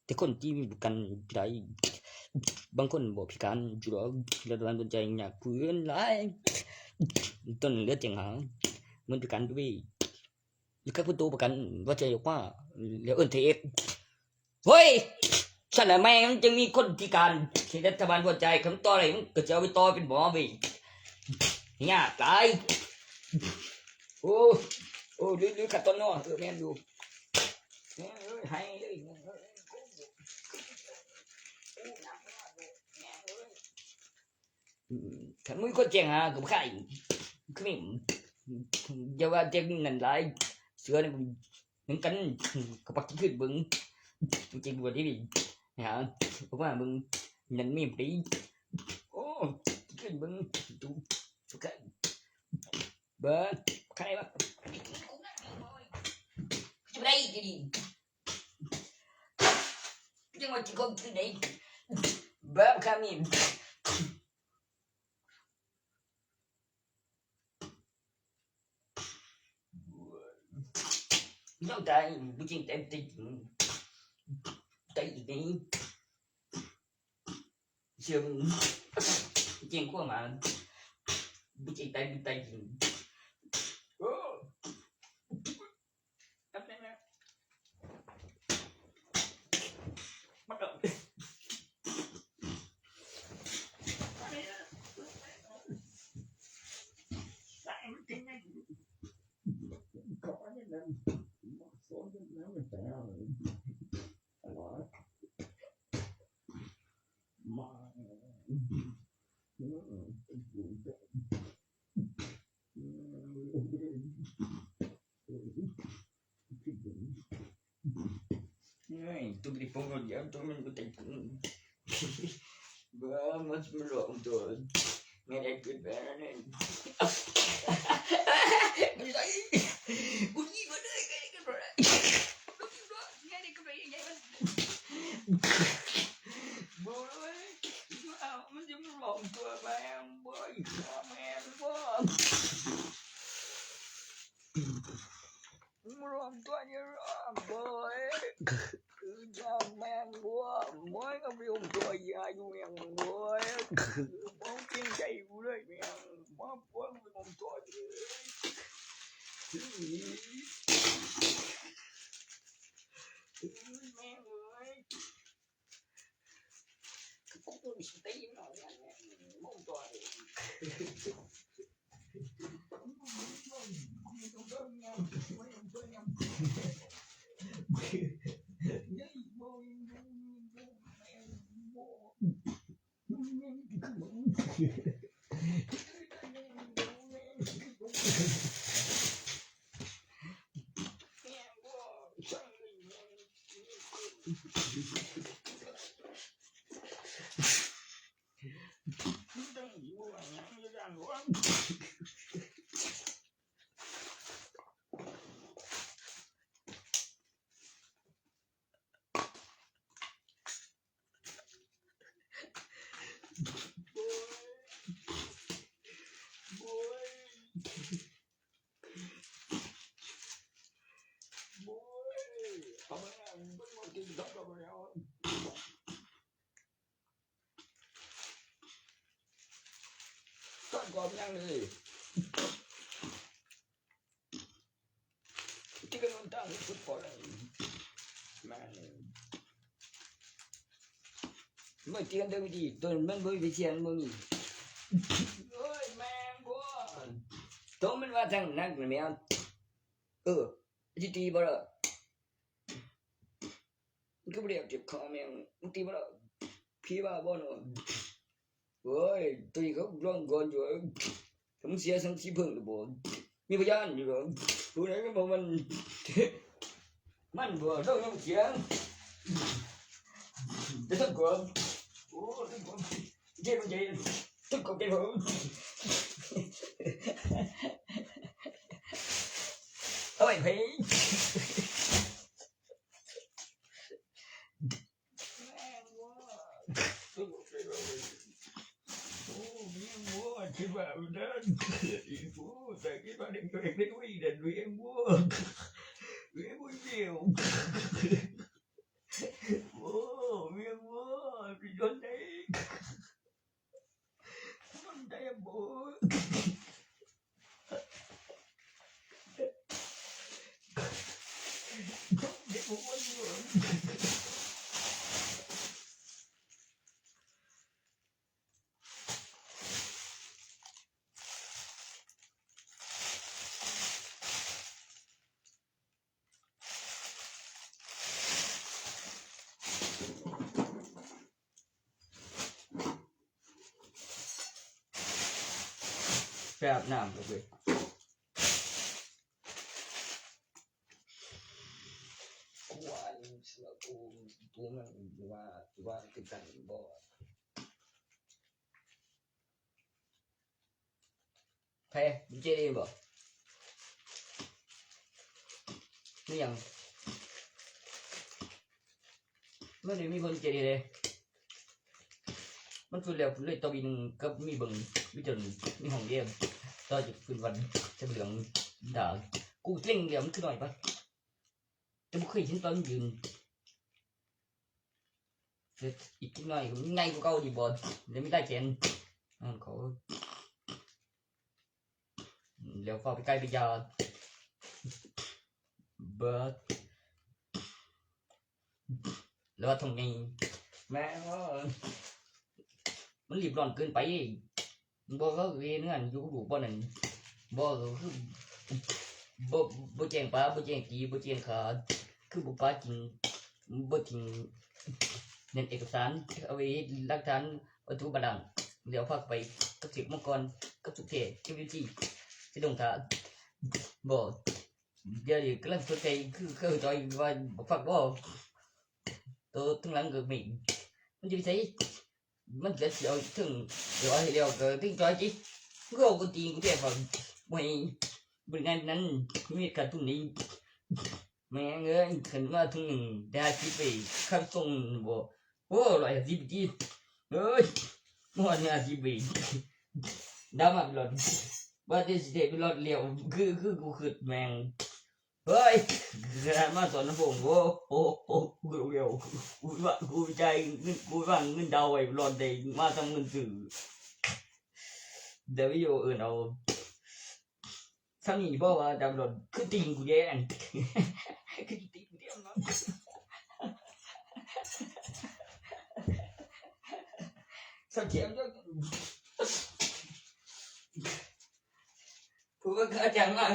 ແຕ່ຄົນທີ່ມີປະກັນໄດ້ ບາງຄົນບໍ່ພິການຢູ່ດອກ ລັດຖະບານສົນໃຈຍາກຜູ້ອື່ນຫຼາຍ ຕົນເຫຼືອແຈ້ງຫາເງິນປະກັນເວີຍ ຫຼື ຄັນຜູ້ໂຕປະກັນວ່າຈະຍົກມາ ແລ້ວເອີ້ນເທເອັກ ໂອ້ຍ ຊັ້ນລະແມ່ງ ມັນຈຶ່ງມີຄົນພິການ ທີ່ລັດຖະບານບໍ່ຈ່າຍ ຄັນຕໍ່ໄດ້ ມັນກໍຈະເອົາໄປຕໍ່ເປັນໝໍເວີຍ ຍາກຫຼາຍ ໂອ້ ໂອ້ ລືມ ລືມຂັ້ນຕອນເນາະ ເອີ ແມ່ນຢູ່ ແມ່ງເອີຍ ໄຫ້ເລີຍ ແມ່ງເອີຍ ໂອ້ ໜັກ ແມ່ງເອີຍ. ອືມ ຄັນມີຄົນແຈ້ງຫາກໍບໍ່ຂາຍ ຄືແມ່ນ ຢ່າວ່າແຕ່ນັ້ນຫຼາຍ ເສືອນີ້ມັນຄືກັນ ກໍປັກກິນຄືນເບິ່ງ ເຈັງບໍ່ດີນີ້ ຫາອອກມາເບິ່ງ ນັ້ນມີບໍ່ດີ ໂອ້ ກິນຄືນເບິ່ງ ທຸກຄົນ ເບິ່ງ ໃຄວ່າ ຈະໄດ້ດີ ຍັງວ່າຊິຄົງຄືໄດ້ ເບິ່ງຄຳນີ້ ນ້ອງຕາຍ ບໍ່ຈິງແຕ່ຕິດ ແຕ່ອີກນີ້ ເຊື່ອ ເຈັງຂົວມາ ບໍ່ຈິງແຕ່ຕິດ ໂອ້. ເຮີ້ຍ ຕຸກໄດ້ປົງຄົນດຽວ ຕຸກມັນບໍ່ໄດ້ ບໍ່ ມັນ ມັນຫຼອກຕົວ ແມ່ນໄດ້ເກີດແບບນັ້ນເອງ ບໍ່ໃຊ່ ບໍ່ມີບໍ່ໄດ້ ໄດ້ເກີດແບບນັ້ນ ບໍ່ມີບໍ່ໄດ້ ໄດ້ເກີດແບບໃຫຍ່ ມັນ ບໍ່ເລີຍ ມັນຈະມາຫຼອກຕົວແມ່ງ ບໍ່ ແມ່ງບໍ່ ມາລວມຕົວຢູ່ ໂອ້ຍ ຄືຈະແມ່ນບໍ່ ໂອ້ຍ ກໍໄປອົມຕົວຢາຢູ່ແມ່ງ ໂອ້ຍ ບໍ່ເກງໃຈກູເລີຍແມ່ງ ມາປົວໄປອົມຕົວຢູ່ ແມ່ງເອີຍ.ມາເຕືອນເດີ ວິທີຕົວມັນບໍ່ມີໄປເສຍ ມັນບໍ່ມີ ໂອ້ຍ ແມ່ງບໍ່ ຕົວມັນວ່າທາງນັ້ນແມ່ນ ເອີ ຊິຕີບໍ່ລະ ມັນກໍບໍ່ໄດ້ເຈັບຄອແມ່ງ ມັນຕີບໍ່ລະ ຜີບ້າບໍ່ເນາະ ໂອ້ຍ ຕົວນີ້ເຂົາລອງກ່ອນຢູ່ ຖ້າມຶງເສຍສັງສີເພິ່ງລະບໍ່ ມີພະຍານຢູ່ດອກ ຜູ້ໃດກໍບໍ່ມັນ ມັນບໍ່ຕ້ອງຍອມສຽງ ແຕ່ທັງກວມ ໂອ້ ທັງກວມ ເຈັບມັນເຈັບ ທັງກວມເຈັບ ໂອ້ຍ ເຮີ້ຍ. ໂອ້ ວຽງໂວ້ຍ ຢູ່ໃນ ມັນໄດ້ບໍ່ ໄດ້ບໍ່ ໄປອາບນ້ຳກ່ອນເວີຍ. ຄວາຍ ສະຫຼະ ໂອ ໂຕນັ້ນວ່າ ວ່າຄືກັນບໍ່? ໃຜ ເຈດີບໍ່? ມີຫຍັງ? ມັນໄດ້ມີຄົນເຈດີເດ້. ມັນສຸດແລ້ວເລີຍ ຕໍ່ອີກໜຶ່ງກໍມີເບິ່ງ ມີຈົນມີຫ້ອງເດ ຕໍ່ຈາກພື້ນວັນຈະເຫຼືອງດາ ກູເລັງແລ້ວ ມັນຄືໜ້ອຍປະ? ແຕ່ບໍ່ເຄີຍເຫັນຕອນມັນຢືນ ແຕ່ອີກຈັກໜ້ອຍກໍໃຫຍ່ກວ່າເກົ່າອີກບໍ ແລ້ວມີຫຼາຍແຂນ ນັ້ນເຂົາ ແລ້ວຟ້າວໄປໄກໄປຢາ ເບີດ ແລ້ວວ່າທ້ອງໃຫຍ່ ແມ່ນ ມັນຣີບຮ້ອນເກີນໄປ. ບໍ່ ເຂົາເຮັດເຮືອນຢູ່ກັບລູກບໍ່ນັ້ນ ບໍ່ ກໍຄື ບໍ່ ບໍ່ແຈ້ງປາ ບໍ່ແຈ້ງຕີ ບໍ່ແຈ້ງຂ້າ ຄືບໍ່ປາກິນ ບໍ່ຖິ້ມແໜ້ນເອກະສານ ເອົາໄວ້ເຮັດຫຼັກຖານວັດຖຸບາດານ ແລ້ວພາໄປກັບເສກມັງກອນ ກັບສຸກເທ ເອັມວີທີ ຊິລົງຖ້າ ບໍ່ ດຽວນີ້ກຳລັງສົນໃຈ ຄືເຄີຍຈ່ອຍວ່າບັກຟັກບໍ່ ໂຕທາງຫຼັງກໍມີ ມັນຊິໄປໃສ? ມັນກໍຊິເອົາເທິງ ດຽວເອົາໃຫ້ແລ້ວກໍເທິງຈ່ອຍຕິ ມຶງກໍເອົາກົນຕີນກູແທ້ ຂ້ອຍບໍ່ໃຫ້ ບໍ່ໄດ້ງານນັ້ນ ມີເວດຂາດທຶນນີ້ ແມ່ງເອີຍ ຄັນມາເຖິງໜຶ່ງໄດ້ຫ້າສິບໄປ ຄັນສົ່ງບໍ່ ໂອ້ ຮ້ອຍຫ້າສິບຕິ ເອີຍ ມາຮອດຫ້າສິບໄປ ດາມາໄປລອດ ວ່າແຕ່ຊິໄດ້ໄປລອດແລ້ວ ຄື ຄືກູຄິດແມ່ງ ເຮີ້ຍ ຂະໜາດມາສອນລຳໂພງ ໂອ້ ໂອ້ ໂອ້ ກູເອົາ ກູວ່າ ກູຈ່າຍເງິນ ກູວາງເງິນດາວໄວ້ລອດໄດ້ ມາທຳເງິນຊື້ ດາວວິດີໂອເອີ້ນເອົາ ສ່ຳນີ້ບໍ່ວ່າດາວລອດ ຄືຕີນກູແດ່ ຄືຕີນກູແດ່ເນາະ ສ່ຳແຖມ ຜູ້ວ່າກະຈັງວ່າ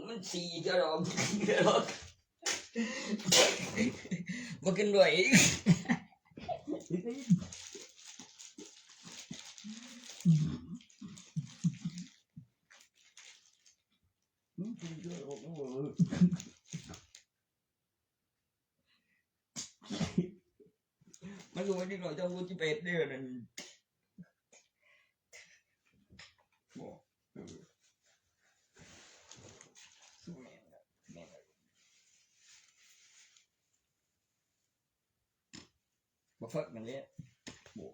ມັນສີ່ຈະດອກ ບໍ່ຂຶ້ນດ້ວຍ ມັນຄືວ່າເດັກນ້ອຍເຈົ້າສິບແປດເດືອນນັ້ນ ບໍ່ ເອີ ຄືແມ່ນລະ ແມ່ນລະ ບັກຟັກນັ້ນແຫຼະ ໂອ້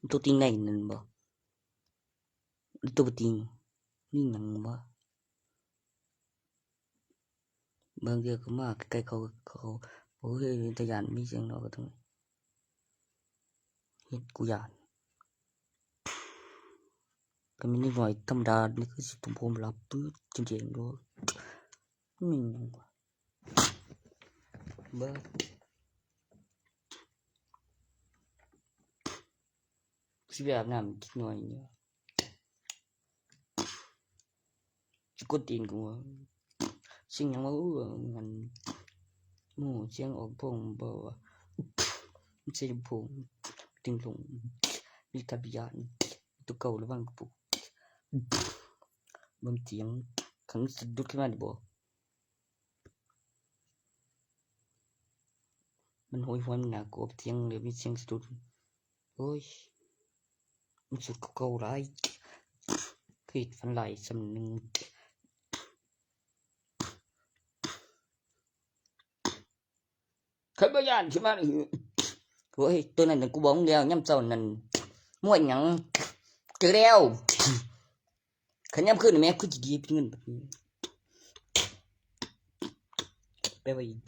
ໂຕຕິງໄດ້ນັ້ນບໍ່? ໂຕບໍ່ຕິງ ນີ້ຫຍັງວະ? ບາງເທື່ອກໍມາໃກ້ໆ ເຂົາ ເຂົາ ໂອ້ຍ ເປັນຕາຢ້ານ ມີສຽງເນາະ ກໍຕ້ອງເຮັດ ກູຢ້ານ. ກໍມີເດັກນ້ອຍທຳມະດາ ນີ້ຄືຊິ ຜົມຫຼັບ ປຶດ ຈະແຈ້ງໂລດ. ແມ່ນຫຍັງວະ? ເບິ່ງ ຊິໄປອາບນ້ຳຈັກໜ່ອຍນີ້ ຊິກົດຕີນກູ. ສຽງຫຍັງວະ? ເອີ ມັນ ໂອ້ ສຽງອອກໂພງບໍ່ວະ? ມັນໃສ່ລຳໂພງ ເຕັງລົງ ມີການຢ້ານ ຕົວເກົ່າລະວັງກະປຸກ ເບິ່ງສຽງ ຄັນສະດຸດຂຶ້ນມານີ້ບໍ່ ມັນໂຫຍຫວນໜ້າກອບຕຽງ ແລ້ວມີສຽງສະດຸດ. ໂອ້ຍ ມັນສຸດກວ່າເກົ່າຫຼາຍ ຄືເຮັດຝັນຮ້າຍສ່ຳໜຶ່ງ. ຂ້ອຍບໍ່ຢ້ານຂຶ້ນມານີ້. ໂອ້ຍ ໂຕນັ້ນນະ ກູບອກມຶງແລ້ວ ຍາມເຊົ້ານັ້ນ ມວຍຫຍັງ ເຈີແລ້ວ. ຄັນຍາມຄືນແມ່ ຄືຊິດີເປັນເງິນບາດນີ້ ແປວ່າອີກ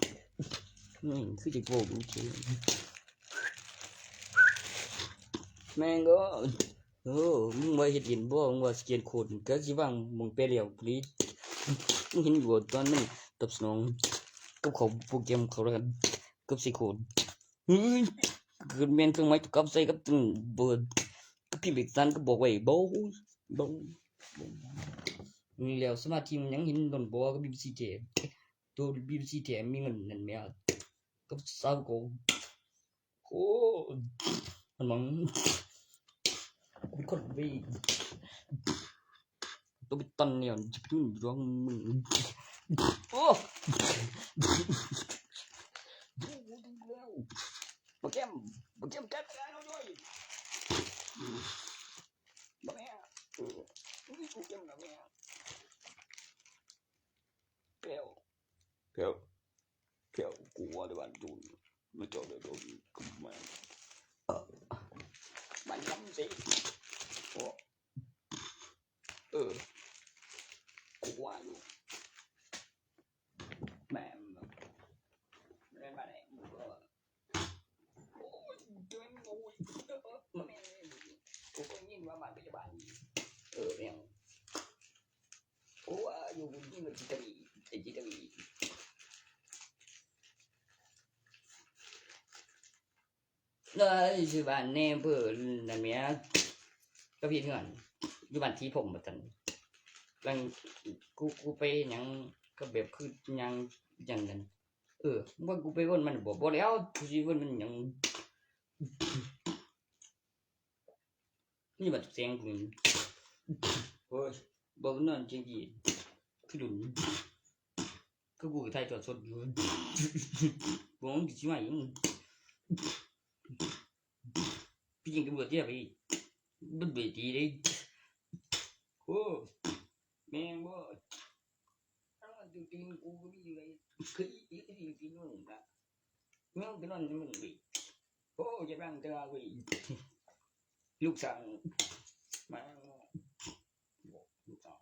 ອືມ ຄືຊິໂກງ ແມ່ງກໍ ໂອ້ ມຶງວ່າເຮັດຫຼິ້ນບໍ່ ມຶງວ່າສະແກນໂຄດ ກະຊິວາງໝ່ອງແປະແລ້ວພຸ້ນເດ. ມຶງເຫັນຢູ່ບໍ່ ຕອນມັນຕອບສະໜອງກັບເຂົ້າໂປຣແກຣມເຂົ້າແລ້ວກັນ ກັບໃສ່ໂຄດ ເຮີ້ຍ ຄືແມ່ນເຄື່ອງໝາຍຕົວກັບໃສ່ກັບ ເບີດ ກັບພິມເອກສານກໍບອກໄວ້ ບໍ່ ບໍ່ ບໍ່ ນີ້ແລ້ວ ສະມາທິມັນຍັງເຫັນດົນບໍ່ ກັບບີບີຊີແທ້ ໂຕບີບີຊີແທ້ມີເງິນນັ້ນແໝ່ ກັບສາວກໍ ໂອ້ ມັນມັງ ເປັນຄົນເວີຍ ໂຕໄປຕັນແນວ ຈະໄປຫຍຸ້ງຢູ່ດອກມຶງ ໂອ້ ບັກແກ້ມ ບັກແກ້ມ ແກ້ມ ບັກແກ້ມ ບັກແກ້ມ ແກ້ມ ແກ້ວ ແກ້ວ ແກ້ວ ກູວ່າແຕ່ບ້ານໂຈນ ມາເຈົ້າໄດ້ໂດນກັບມາ ເອີ ມານຳຊິ ໂອ້ ເອີ ກູວ່າຢູ່ ແມ່ນ ແມ່ນມາແລ້ວ ໂອ້ຍ ໂອ້ຍ ແມ່ນ ກູກໍຍິນວ່າມາພະຍາບານ ເອີ ແມ່ນ ໂອ້ຍ ຢູ່ຢູ່ທີ່ມັນຈິດຕະວີ ໄອ້ຈິດຕະວີ ເອີຍ ຊື່ບ້ານແນມເພີນັ້ນແໝ່ ກັບເຮັດເຮືອນຢູ່ບ້ານທີ່ພົມວ່າຊັ້ນ ຫຼັງ ກູ ກູໄປຫຍັງ ກໍແບບຄືຍ່າງ ຫຍັງນັ້ນ ເອີ ວ່າກູໄປວົນມັນບໍ່ ບໍ່ແລ້ວ ກູຊິວົນມັນຫຍັງ ນີ້ບັດແສງກູ ໂອ້ຍ ບໍ່ນອນຈັ່ງຊີ້ ຄືດຸນ ຄືກູໄປຖ່າຍທອດສົດຢູ່ ບໍ່ ມັນຊິມາອີກ ພີ່ຍິງຕຳຫຼວດເດ ໄປເບິດເວທີເດ້ ໂອ້ ແມ່ນບໍ່? ເອົາ ມັນຕື່ນໆ ກູກໍມີຢູ່ໃນ ຄືອີກ ອີກ ອີກ ອີກ ອີກ ແມ່ງໄປນອນໃນມຶງເວີຍ ໂອ້ ຢ່າບັງຕາເວີຍ ລູກສາວ ມາ ລູກສາວ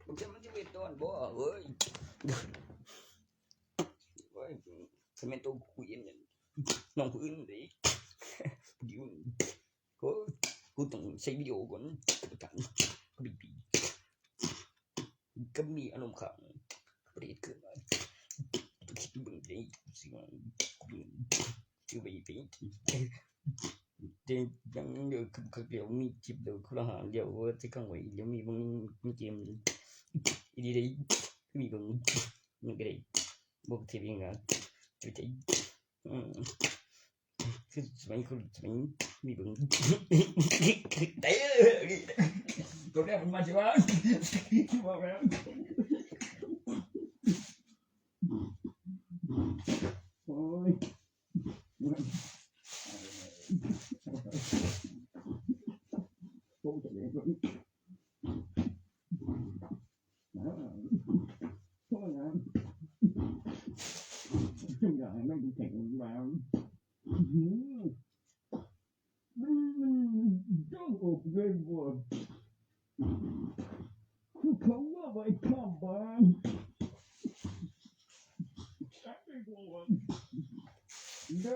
ບັກເຈົ້າມັນຊິເປັນຕອນບໍ່ເວີຍ ເວີຍ ຄັນແມ່ນໂຕກູເຫັນ ນ້ອງຜູ້ອື່ນເດ້ ໂອ້ຍ ກູຕ້ອງໃຊ້ວິດີໂອກ່ອນ ປະທານ ບີບີ ກໍມີອາລົມຄ້າງ ປະເທດເກີດມາ ຄິດເບິ່ງເດ້ ຊິວ່າ ຊື້ໄວ້ໄປ ແຕ່ຍັງເດີ ຄັກແລ້ວ ມີຈິບແລ້ວ ຄົນລະຫ້າແລ້ວ ວ່າຊິຂັງໄວ້ ແລ້ວມີບາງ ມີເກມ ອີ່ຫຼີເດ້ ມີເບິ່ງ ມັນກໍໄດ້ ບໍ່ເຮັດຫຍັງ ອືມ ຄືສະໄໝ ຄືສະໄໝ ມີເບິ່ງ ໄດ້ ຕົວແລກມັນມາຊິວ່າ ຊິວ່າແມ່ນ ໂອ້ຍ ໂອ້ຍ ຈັ່ງໃດມັນເປັນຈັ່ງນັ້ນ ອືມ. ກ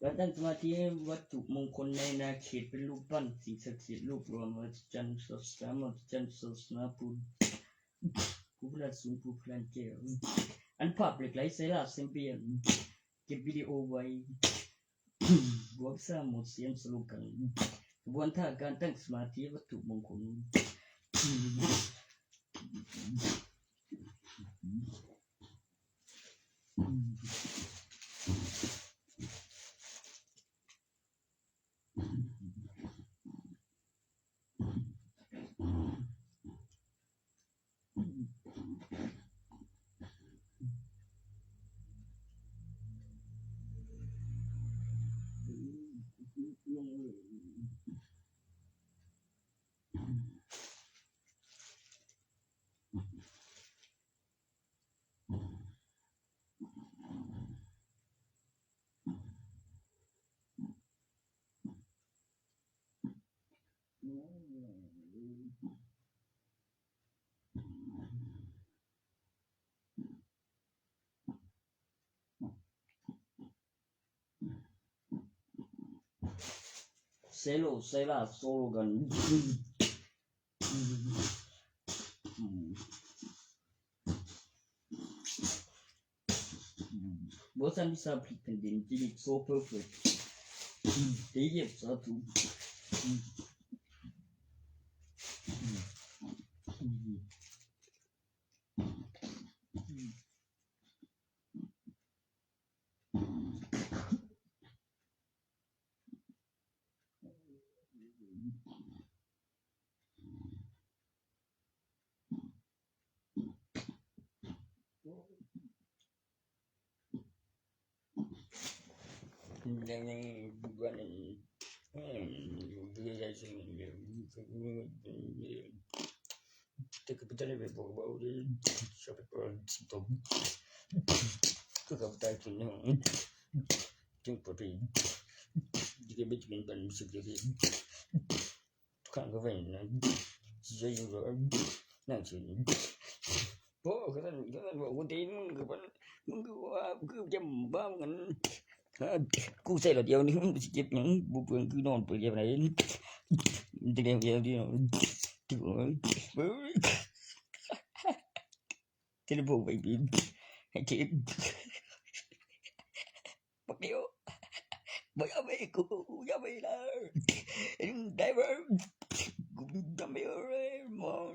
ານຕັ້ງສະມາທິວັດຖຸມົງຄົນໃນອານາເຂດ ເປັນຮູບປັ້ນສິ່ງສັກສິດ, ຮູບຫຼໍ່ມະຫັດສະຈັນ, ສາສະໜາມະຫັດສະຈັນ, ສາສະໜາພຸດ, ຜູ້ພະລາດສູງ, ຜູ້ພະລາດແກ້ວ, ອານຸພາບເຫຼັກໄຫຼ, ໄຊລາແຊມປຽນ, ເກັບວິດີໂອໄວ້. ບວກສາມໝົດສຽງສະໂລກັນ ຂະບວນທ່າການຕັ້ງສະມາທິວັດຖຸມົງຄົນ. ເຊໂລ ເຊລາ ໂຊໂລກັນ. ເວີຊັນວິຊາພລິກແຜ່ນດິນ ຈີນິກ ໂຊເພີເຟັກ ຕີເຢັບສາທຸ. ຂ້າງກໍໄປນັ້ນ ຊິໃຊ້ຢູ່ແລ້ວ ນັ້ນຊິ ບໍ່ ຄັນນັ້ນ ຄັນນັ້ນເວົ້າຄົນຕີນ ມຶງຄື ມຶງຄືວ່າ ຄືຈຳບ້າມັນ ກູໃສ່ລະດຽວນີ້ ມັນຊິເຈັບຫຍັງ ບໍ່ເປືອງ ຄືນອນເປືອງດຽວໃດ ເທເລພອນໄປບິນ ໃຫ້ເຈັບ. ບັກດຽວ ບໍ່ຢາກໄປ ກູຢາກໄປລະ ໄດ້ບໍ່ ກູຈຳໄປເລີຍ ມອງ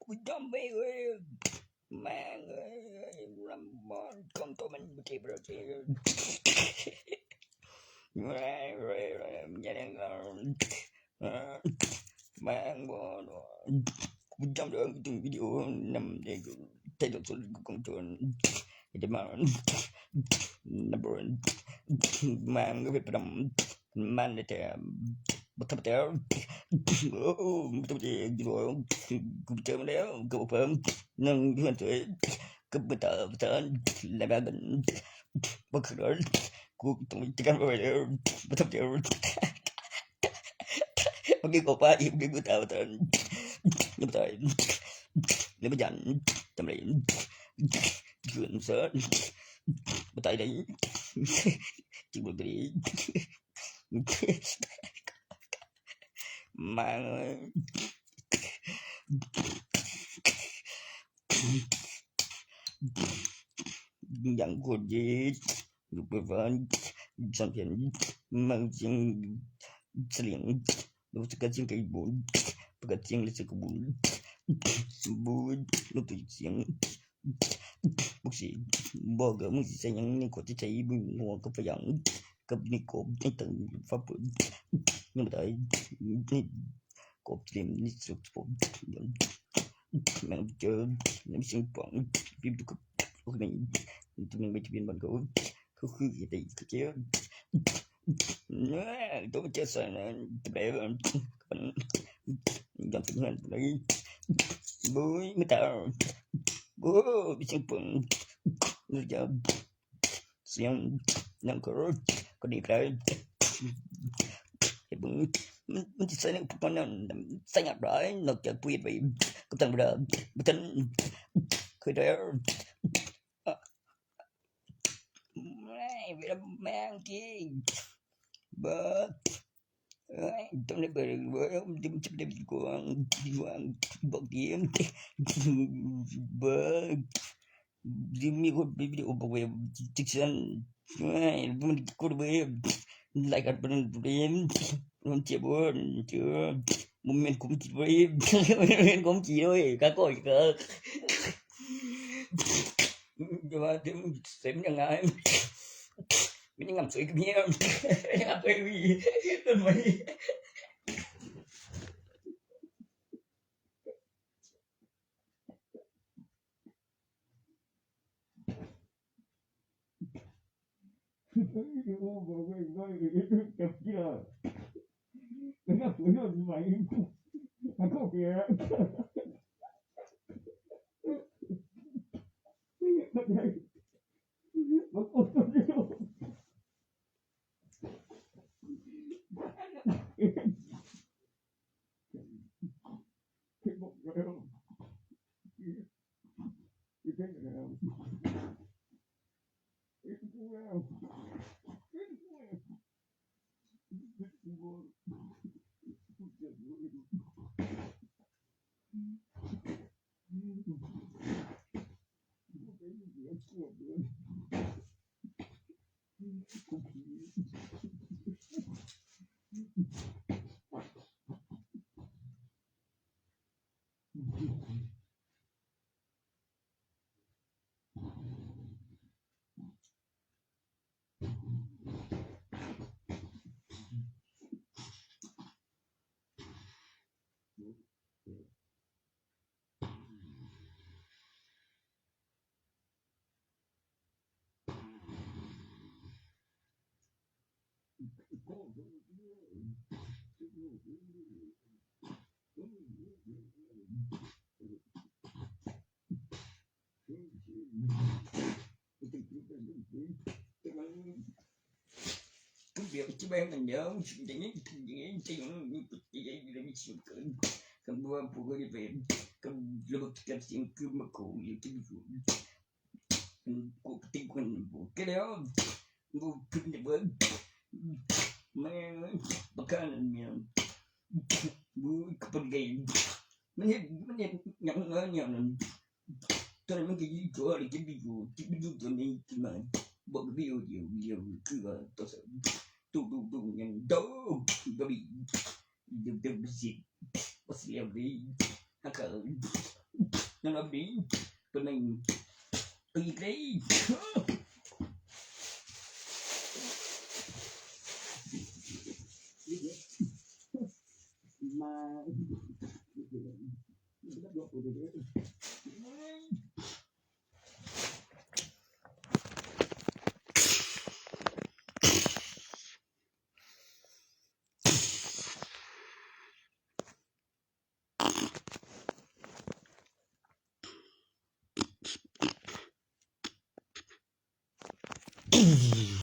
ກູຈຳໄປເລີຍ ແມ່ງເອີຍ ລຳບອນ ຄອນໂຕມັນບໍ່ເຈັບເລີຍ ແມ່ງເອີຍ ແມ່ງບໍ່ ກູຈຳໄດ້ວ່າມີວິດີໂອນຳໃນໄທໂລຊົນຂອງໂຈນ ຈະມານຳ ແມ່ງເປັນປະດຳ ມັນແທ້ບໍ່ທຳແຕ່ ໂອ້ ບໍ່ທຳແຕ່ ຢູ່ ກູເຈີມາແລ້ວ ກໍບໍ່ເພີ່ມ ນັ່ງຢູ່ເຮືອນເຊີຍ ກໍບໍ່ຕາປະທານ ແລະ ແບບນັ້ນ ບໍ່ຄືນ ກູຕ້ອງຈັດການໄວ້ເດີ ບໍ່ທຳແຕ່ ບໍ່ມີກໍໄປ ບໍ່ມີກໍຕາປະທານ ບໍ່ຕາຍ ແລະ ບໍ່ຢ້ານ ທຳໄມ ເພື່ອນເຊີຍ ບໍ່ຕາຍໄດ້ ຈຶ່ງບໍ່ໄດ້. ມາເລີຍ ຍັງຄົນດີ ຢູ່ໄປວ່າ ສອນເພັນ ມັນຈຶ່ງສະຫຼຽງ ນກສະກັດສຽງໄກ່ບຸນ ປະກາດສຽງລາຊະກະບຸນ ບຸນ ນົກຕົວສຽງ ພວກຊິບອກກັບມຶງຊິໃສ່ຫຍັງ ໃນກອດຊິໃສ່ ມຶງຫົວກັບຝຣັ່ງ ກັບນິໂກບໃນຕັງຝາເປີດ ຍັງບໍ່ຕາຍ ໃນກອບເຕັມ ໃນສະໂພກ ແມ່ນເຈີ ໃນສຽງປອງ ປິບກັບໂອເຄ ຕົວໜຶ່ງໄປທະບຽນບ້ານເຂົາ ເຂົາຄືເຮັດໄດ້ຄືເຈົ້າ ໂຕເຈົ້າສານແບບ ຍອມເປັນເຮືອນໄດ້ ໂອ້ຍ ມາຕາ ໂອ້ຍ ສຽງປືນ ສຽງໜັງກະໂຣດ ກະດີກະໄດ້ ເຮັດເບິ່ງ ມັນ ມັນຊິໃສ່ໃນອຸປະກອນນັ້ນ ໃສ່ຍາກຫຼາຍ ນອກຈາກຜູ້ເຮັດໄວ້ ກັບທາງເວລາ ບໍ່ທັນເຄີຍໄດ້ ເວລາແມ່ງກີ້ ເບີດ ເອີຍ ຕ້ອງໄດ້ເບີດ ເບີດ ມັນຈະໄດ້ກວາງ ກວາງ ບອກດີ ເບີດ ມີຄົນເປັນວິດີໂອບອກເວບ ຈັກຊັ້ນ ເອີຍ ມັນກົດເວບ ລາຍການປານນັ້ນເວບ ມັນເຈັບບໍ່ ເຈັບ ບໍ່ແມ່ນຄວາມຈິງເວີຍ ບໍ່ແມ່ນຄວາມຈິງເວີຍ ກະກໍກະ ຢ່າວ່າແຕ່ເຊັນຍັງໄງ ມັນຍັງງາມສວຍກວ່າເມຍ ຍັງງາມສວຍກວ່າເມຍ ຕົ້ນໄມ້.ມັນເຮັດ ມັນເຮັດຫຍັງເນາະແນວນັ້ນ ຕອນນັ້ນມັນກະຢູ່ຕົວະ ກະຢູ່ ກະຢູ່ຕົວະນີ້ຂຶ້ນມາ ບອກກະຢູ່ ຢູ່ ຢູ່ ຄືວ່າໂທລະສັບ ຕຸ ຕຸ ຕຸ ຫຍັງ ໂດ ກະບີ ເດີ ເດີ ບິຊິ ອອສເຕຣເລຍ ຮັກເຂົາ ນັ້ນວ່າບີ ເປັນຫຍັງ ອີກເລີຍ ມາ.